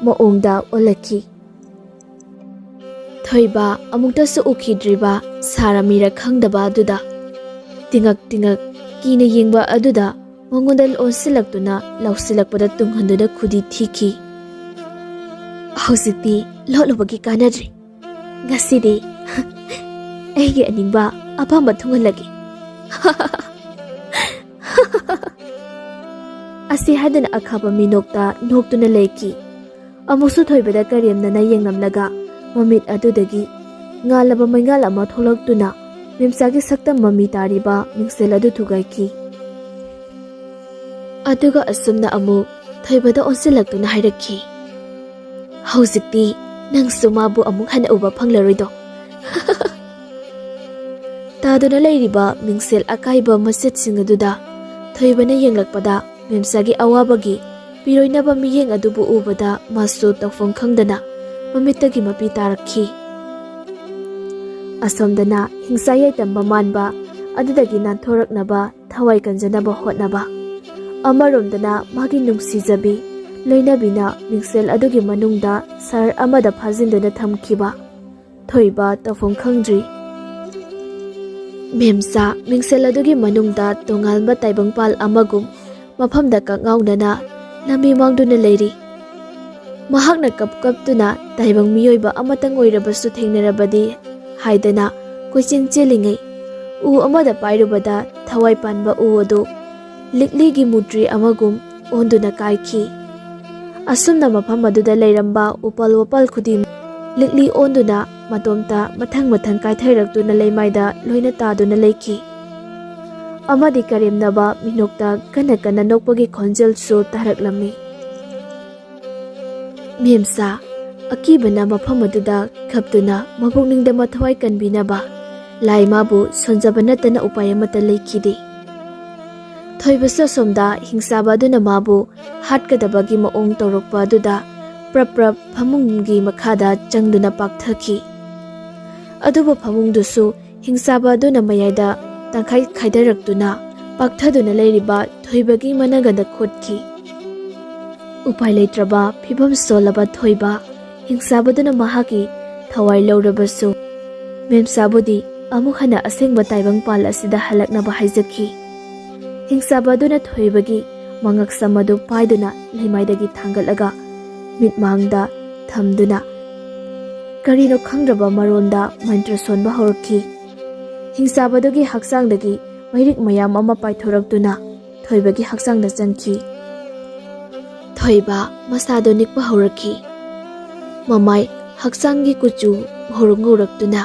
ꯃꯑꯣꯡꯗ ꯑꯣꯜꯂꯛꯈꯤ꯫ ꯊꯣꯏꯕ ꯑꯃꯨꯛꯇꯁꯨ ꯎꯈꯤꯗ꯭ꯔꯤꯕ ꯁꯥꯔ ꯃꯤꯔ ꯈꯪꯗꯕ ꯑꯗꯨꯗ ꯇꯤꯉꯛ ꯇꯤꯉꯛ ꯀꯤꯅ ꯌꯦꯡꯕ ꯑꯗꯨꯗ ꯃꯉꯣꯟꯗ ꯑꯣꯟꯁꯤꯜꯂꯛꯇꯨꯅ ꯂꯥꯎꯁꯤꯜꯂꯛꯄꯗ ꯇꯨꯡꯍꯟꯗꯨꯅ ꯈꯨꯗꯤ ꯊꯤꯈꯤ꯫ "ꯍꯧꯖꯤꯛꯇꯤ ꯂꯣꯠꯂꯨꯕꯒꯤ ꯀꯥꯟꯅꯗ꯭ꯔꯦ꯫ ꯉꯁꯤꯗꯤ ꯑꯩꯒꯤ ꯑꯅꯤꯡꯕ ꯑꯄꯥꯝꯕ ꯊꯨꯡꯍꯜꯂꯒꯦ꯫" ꯑꯁꯤ ꯍꯥꯏꯗꯨꯅ ꯑꯈꯥꯕ ꯃꯤꯅꯣꯛꯇ ꯅꯣꯛꯇꯨꯅ ꯂꯩꯈꯤ꯫ ꯑꯃꯨꯛꯁꯨ ꯊꯣꯏꯕꯗ ꯀꯔꯦꯝꯅꯅ ꯌꯦꯡꯂꯝꯂꯒ ꯃꯃꯤꯠ ꯑꯗꯨꯗꯒꯤ ꯉꯥꯜꯂꯕ ꯃꯩꯉꯥꯜ ꯑꯃ ꯊꯣꯛꯂꯛꯇꯨꯅ ꯃꯦꯝꯆꯥꯒꯤ ꯁꯛꯇꯝ ꯃꯃꯤ ꯇꯥꯔꯤꯕ ꯃꯤꯡꯁꯦꯜ ꯑꯗꯨ ꯊꯨꯒꯥꯏꯈꯤ꯫ ꯑꯗꯨꯒ ꯑꯁꯨꯝꯅ ꯑꯃꯨꯛ ꯊꯣꯏꯕꯗ ꯑꯣꯟꯁꯤꯜꯂꯛꯇꯨꯅ ꯍꯥꯏꯔꯛꯈꯤ, "ꯍꯧꯖꯤꯛꯇꯤ ꯅꯪꯁꯨ ꯃꯥꯕꯨ ꯑꯃꯨꯛ ꯍꯟꯅ ꯎꯕ ꯐꯪꯂꯔꯣꯏꯗꯣ꯫" ꯇꯥꯗꯨꯅ ꯂꯩꯔꯤꯕ ꯃꯤꯡꯁꯦꯜ ꯑꯀꯥꯏꯕ ꯃꯆꯦꯠꯁꯤꯡ ꯑꯗꯨꯗ ꯊꯣꯏꯕꯅ ꯌꯦꯡꯂꯛꯄꯗ, ꯃꯦꯝꯆꯥꯒꯤ ꯑꯋꯥꯕꯒꯤ ꯄꯤꯔꯣꯏꯅꯕ ꯃꯤꯠꯌꯦꯡ ꯑꯗꯨꯕꯨ ꯎꯕꯗ ꯃꯥꯁꯨ ꯇꯧꯐꯝ ꯈꯪꯗꯅ ꯃꯃꯤꯠꯇꯒꯤ ꯃꯄꯤ ꯇꯥꯔꯛꯈꯤ꯫ ꯑꯁꯣꯝꯗꯅ ꯍꯤꯡꯁꯥ ꯌꯥꯏꯇꯝꯕ ꯃꯥꯟꯕ ꯑꯗꯨꯗꯒꯤ ꯅꯥꯟꯊꯣꯔꯛꯅꯕ ꯊꯋꯥꯏ ꯀꯟꯖꯅꯕ ꯍꯣꯠꯅꯕ, ꯑꯃꯔꯣꯝꯗꯅ ꯃꯥꯒꯤ ꯅꯨꯡꯁꯤꯖꯕꯤ ꯂꯣꯏꯅꯕꯤꯅ ꯃꯤꯡꯁꯦꯜ ꯑꯗꯨꯒꯤ ꯃꯅꯨꯡꯗ ꯁꯍꯔ ꯑꯃꯗ ꯐꯥꯖꯤꯟꯗꯨꯅ ꯊꯝꯈꯤꯕ ꯊꯣꯏꯕ ꯇꯧꯐꯝ ꯈꯪꯗ꯭ꯔꯤ꯫ ꯃꯦꯝꯆꯥ ꯃꯤꯡꯁꯦꯜ ꯑꯗꯨꯒꯤ ꯃꯅꯨꯡꯗ ꯇꯣꯉꯥꯟꯕ ꯇꯥꯏꯕꯪꯄꯥꯜ ꯑꯃꯒꯨꯝ ꯃꯐꯝꯗ ꯀꯛꯉꯥꯎꯅꯅ ꯂꯝꯕꯤ ꯃꯥꯡꯗꯨꯅ ꯂꯩꯔꯤ꯫ ꯃꯍꯥꯛꯅ ꯀꯞ ꯀꯞꯇꯨꯅ ꯇꯥꯏꯕꯪ ꯃꯤꯑꯣꯏꯕ ꯑꯃꯇꯪ ꯑꯣꯏꯔꯕꯁꯨ ꯊꯦꯡꯅꯔꯕꯗꯤ ꯍꯥꯏꯗꯅ ꯀꯣꯏꯆꯦꯟ ꯆꯦꯜꯂꯤꯉꯩ, ꯎ ꯑꯃꯗ ꯄꯥꯏꯔꯨꯕꯗ ꯊꯋꯥꯏ ꯄꯥꯟꯕ ꯎ ꯑꯗꯨ ꯂꯤꯛꯂꯤꯒꯤ ꯃꯨꯇ꯭ꯔꯤ ꯑꯃꯒꯨꯝ ꯑꯣꯟꯗꯨꯅ ꯀꯥꯏꯈꯤ꯫ ꯑꯁꯨꯝꯅ ꯃꯐꯝ ꯑꯗꯨꯗ ꯂꯩꯔꯝꯕ ꯎꯄꯥꯜ ꯋꯥꯄꯥꯜ ꯈꯨꯗꯤꯡ ꯂꯤꯛꯂꯤ ꯑꯣꯟꯗꯨꯅ ꯃꯇꯣꯝꯇ ꯃꯊꯪ ꯃꯊꯪ ꯀꯥꯏꯊꯔꯛꯇꯨꯅ ꯂꯩꯃꯥꯏꯗ ꯂꯣꯏꯅ ꯇꯥꯗꯨꯅ ꯂꯩꯈꯤ꯫ ꯑꯃꯗꯤ ꯀꯔꯦꯝꯅꯕ ꯃꯤꯅꯣꯛꯇ ꯀꯟꯅ ꯀꯟꯅ ꯅꯣꯛꯄꯒꯤ ꯈꯣꯟꯖꯦꯜꯁꯨ ꯇꯥꯔꯛꯂꯝꯃꯤ꯫ ꯃꯦꯝꯆꯥ ꯑꯀꯤꯕꯅ ꯃꯐꯝ ꯑꯗꯨꯗ ꯀꯞꯇꯨꯅ ꯃꯄꯨꯛꯅꯤꯡꯗ ꯃꯊꯋꯥꯏ ꯀꯟꯕꯤꯅꯕ ꯂꯥꯏ ꯃꯥꯕꯨ ꯁꯣꯟꯖꯕ ꯅꯠꯇꯅ ꯎꯄꯥꯏ ꯑꯃꯠꯇ ꯂꯩꯈꯤꯗꯦ꯫ ꯊꯣꯏꯕꯁꯨ ꯑꯁꯣꯝꯗ ꯍꯤꯡꯆꯥꯕ ꯑꯗꯨꯅ ꯃꯥꯕꯨ ꯍꯥꯠꯀꯗꯕꯒꯤ ꯃꯑꯣꯡ ꯇꯧꯔꯛꯄ ꯑꯗꯨꯗ ꯄ꯭ꯔꯞ ꯄ꯭ꯔꯞ ꯐꯃꯨꯡꯒꯤ ꯃꯈꯥꯗ ꯆꯪꯗꯨꯅ ꯄꯥꯛꯊꯈꯤ꯫ ꯑꯗꯨꯕꯨ ꯐꯃꯨꯡꯗꯨꯁꯨ ꯍꯤꯡꯆꯥꯕ ꯑꯗꯨꯅ ꯃꯌꯥꯏꯗ ꯇꯪꯈꯥꯏ ꯈꯥꯏꯗꯔꯛꯇꯨꯅ ꯄꯥꯛꯊꯗꯨꯅ ꯂꯩꯔꯤꯕ ꯊꯣꯏꯕꯒꯤ ꯃꯅꯒꯗ ꯈꯣꯠꯈꯤ꯫ ꯎꯄꯥꯏ ꯂꯩꯇ꯭ꯔꯕ ꯐꯤꯕꯝ ꯁꯣꯜꯂꯕ ꯊꯣꯏꯕ ꯍꯤꯡꯆꯥꯕꯗꯨꯅ ꯃꯍꯥꯛꯀꯤ ꯊꯋꯥꯏ ꯂꯧꯔꯕꯁꯨ, ꯃꯦꯝꯆꯥꯕꯨꯗꯤ ꯑꯃꯨꯛ ꯍꯟꯅ ꯑꯁꯦꯡꯕ ꯇꯥꯏꯕꯪ ꯄꯥꯜ ꯑꯁꯤꯗ ꯍꯜꯂꯛꯅꯕ ꯍꯥꯏꯖꯈꯤ꯫ ꯍꯤꯡꯆꯥꯕ ꯑꯗꯨꯅ ꯊꯣꯏꯕꯒꯤ ꯃꯉꯛꯁꯝ ꯑꯗꯨ ꯄꯥꯏꯗꯨꯅ ꯂꯩꯃꯥꯏꯗꯒꯤ ꯊꯥꯡꯒꯠꯂꯒ ꯃꯤꯠꯃꯥꯡꯗ ꯊꯝꯗꯨꯅ ꯀꯔꯤꯅꯣ ꯈꯪꯗ꯭ꯔꯕ ꯃꯔꯣꯟꯗ ꯃꯟꯇ꯭ꯔ ꯁꯣꯟꯕ ꯍꯧꯔꯛꯈꯤ꯫ ꯍꯤꯡꯆꯥꯕꯗꯨꯒꯤ ꯍꯛꯆꯥꯡꯗꯒꯤ ꯃꯩꯔꯤꯛ ꯃꯌꯥꯝ ꯑꯃ ꯄꯥꯏꯊꯣꯔꯛꯇꯨꯅ ꯊꯣꯏꯕꯒꯤ ꯍꯛꯆꯥꯡꯗ ꯆꯪꯈꯤ꯫ ꯊꯣꯏꯕ ꯃꯁꯥꯗꯣ ꯅꯤꯛꯄ ꯍꯧꯔꯛꯈꯤ꯫ ꯃꯃꯥꯏ, ꯍꯛꯆꯥꯡꯒꯤ ꯀꯨꯆꯨ ꯉꯧꯔꯣꯛ ꯉꯧꯔꯛꯇꯨꯅ,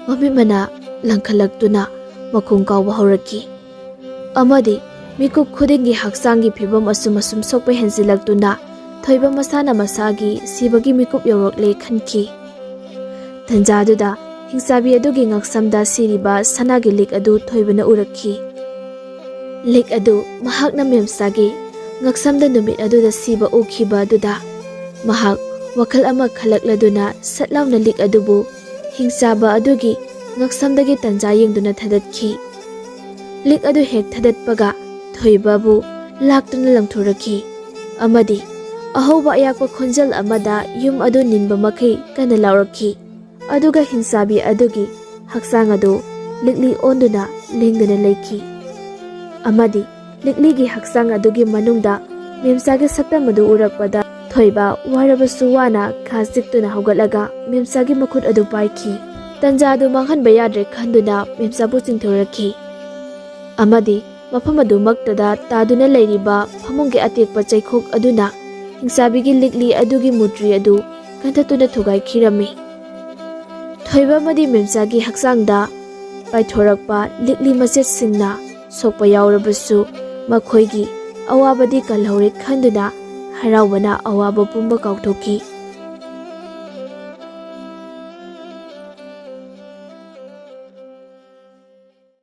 ꯃꯃꯤꯠ ꯃꯅꯥ ꯂꯪꯈꯠꯂꯛꯇꯨꯅ ꯃꯈꯣꯡ ꯀꯥꯎꯕ ꯍꯧꯔꯛꯈꯤ꯫ ꯑꯃꯗꯤ ꯃꯤꯀꯨꯞ ꯈꯨꯗꯤꯡꯒꯤ ꯍꯛꯆꯥꯡꯒꯤ ꯐꯤꯕꯝ ꯑꯁꯨꯝ ꯑꯁꯨꯝ ꯁꯣꯛꯄ ꯍꯦꯟꯖꯤꯜꯂꯛꯇꯨꯅ ꯊꯣꯏꯕ ꯃꯁꯥꯅ ꯃꯁꯥꯒꯤ ꯁꯤꯕꯒꯤ ꯃꯤꯀꯨꯞ ꯌꯧꯔꯛꯂꯦ ꯈꯟꯈꯤ꯫ ꯇꯟꯖꯥꯗꯨꯗ ꯍꯤꯡꯆꯥꯕꯤ ꯑꯗꯨꯒꯤ ꯉꯛꯁꯝꯗ ꯁꯤꯔꯤꯕ ꯁꯅꯥꯒꯤ ꯂꯤꯛ ꯑꯗꯨ ꯊꯣꯏꯕꯅ ꯎꯔꯛꯈꯤ꯫ ꯂꯤꯛ ꯑꯗꯨ ꯃꯍꯥꯛꯅ ꯃꯦꯝꯆꯥꯒꯤ ꯉꯛꯁꯝꯗ ꯅꯨꯃꯤꯠ ꯑꯗꯨꯗ ꯁꯤꯕ ꯎꯈꯤꯕ ꯑꯗꯨꯗ ꯃꯍꯥꯛ ꯋꯥꯈꯜ ꯑꯃ ꯈꯜꯂꯛꯂꯗꯨꯅ ꯁꯠ ꯂꯥꯎꯅ ꯂꯤꯛ ꯑꯗꯨꯕꯨ ꯍꯤꯡꯆꯥꯕ ꯑꯗꯨꯒꯤ ꯉꯛꯁꯝꯗꯒꯤ ꯇꯟꯖꯥ ꯌꯦꯡꯗꯨꯅ ꯊꯥꯗꯠꯈꯤ꯫ ꯂꯤꯛ ꯑꯗꯨ ꯍꯦꯛ ꯊꯥꯗꯠꯄꯒ ꯊꯣꯏꯕꯕꯨ ꯂꯥꯛꯇꯨꯅ ꯂꯪꯊꯣꯔꯛꯈꯤ ꯑꯃꯗꯤ ꯑꯍꯧꯕ ꯑꯌꯥꯛꯄ ꯈꯣꯟꯖꯦꯜ ꯑꯃꯗ ꯌꯨꯝ ꯑꯗꯨ ꯅꯤꯟꯕ ꯃꯈꯩ ꯀꯟꯅ ꯂꯥꯎꯔꯛꯈꯤ꯫ ꯑꯗꯨꯒ ꯍꯤꯡꯆꯥꯕꯤ ꯑꯗꯨꯒꯤ ꯍꯛꯆꯥꯡ ꯑꯗꯨ ꯂꯤꯛꯂꯤ ꯑꯣꯟꯗꯨꯅ ꯂꯦꯡꯗꯅ ꯂꯩꯈꯤ꯫ ꯑꯃꯗꯤ ꯂꯤꯛꯂꯤꯒꯤ ꯍꯛꯆꯥꯡ ꯑꯗꯨꯒꯤ ꯃꯅꯨꯡꯗ ꯃꯦꯝꯆꯥꯒꯤ ꯁꯛꯇꯝ ꯑꯗꯨ ꯎꯔꯛꯄꯗ ꯊꯣꯏꯕ ꯋꯥꯔꯕꯁꯨ ꯋꯥꯅ ꯈꯥ ꯆꯤꯛꯇꯨꯅ ꯍꯧꯒꯠꯂꯒ ꯃꯦꯝꯆꯥꯒꯤ ꯃꯈꯨꯠ ꯑꯗꯨ ꯄꯥꯏꯈꯤ꯫ ꯇꯟꯖꯥ ꯑꯗꯨ ꯃꯥꯡꯍꯟꯕ ꯌꯥꯗ꯭ꯔꯦ ꯈꯟꯗꯨꯅ ꯃꯦꯝꯆꯥꯕꯨ ꯆꯤꯡꯊꯣꯔꯛꯈꯤ꯫ ꯑꯃꯗꯤ ꯃꯐꯝ ꯑꯗꯨꯃꯛꯇꯗ ꯇꯥꯗꯨꯅ ꯂꯩꯔꯤꯕ ꯐꯃꯨꯡꯒꯤ ꯑꯇꯦꯛꯄ ꯆꯩꯈꯣꯛ ꯑꯗꯨꯅ ꯍꯤꯡꯆꯥꯕꯤꯒꯤ ꯂꯤꯛꯂꯤ ꯑꯗꯨꯒꯤ ꯃꯨꯔꯇꯤ ꯑꯗꯨ ꯀꯟꯊꯠꯇꯨꯅ ꯊꯨꯒꯥꯏꯈꯤꯔꯝꯃꯤ꯫ ꯊꯣꯏꯕ ꯑꯃꯗꯤ ꯃꯦꯝꯆꯥꯒꯤ ꯍꯛꯆꯥꯡꯗ ꯄꯥꯏꯊꯣꯔꯛꯄ ꯂꯤꯛꯂꯤ ꯃꯆꯦꯠꯁꯤꯡꯅ ꯁꯣꯛꯄ ꯌꯥꯎꯔꯕꯁꯨ ꯃꯈꯣꯏꯒꯤ ꯑꯋꯥꯕꯗꯤ ꯀꯜꯍꯧꯔꯦ ꯈꯟꯗꯨꯅ ꯍꯔꯥꯎꯕꯅ ꯑꯋꯥꯕ ꯄꯨꯝꯕ ꯀꯥꯎꯊꯣꯛꯈꯤ꯫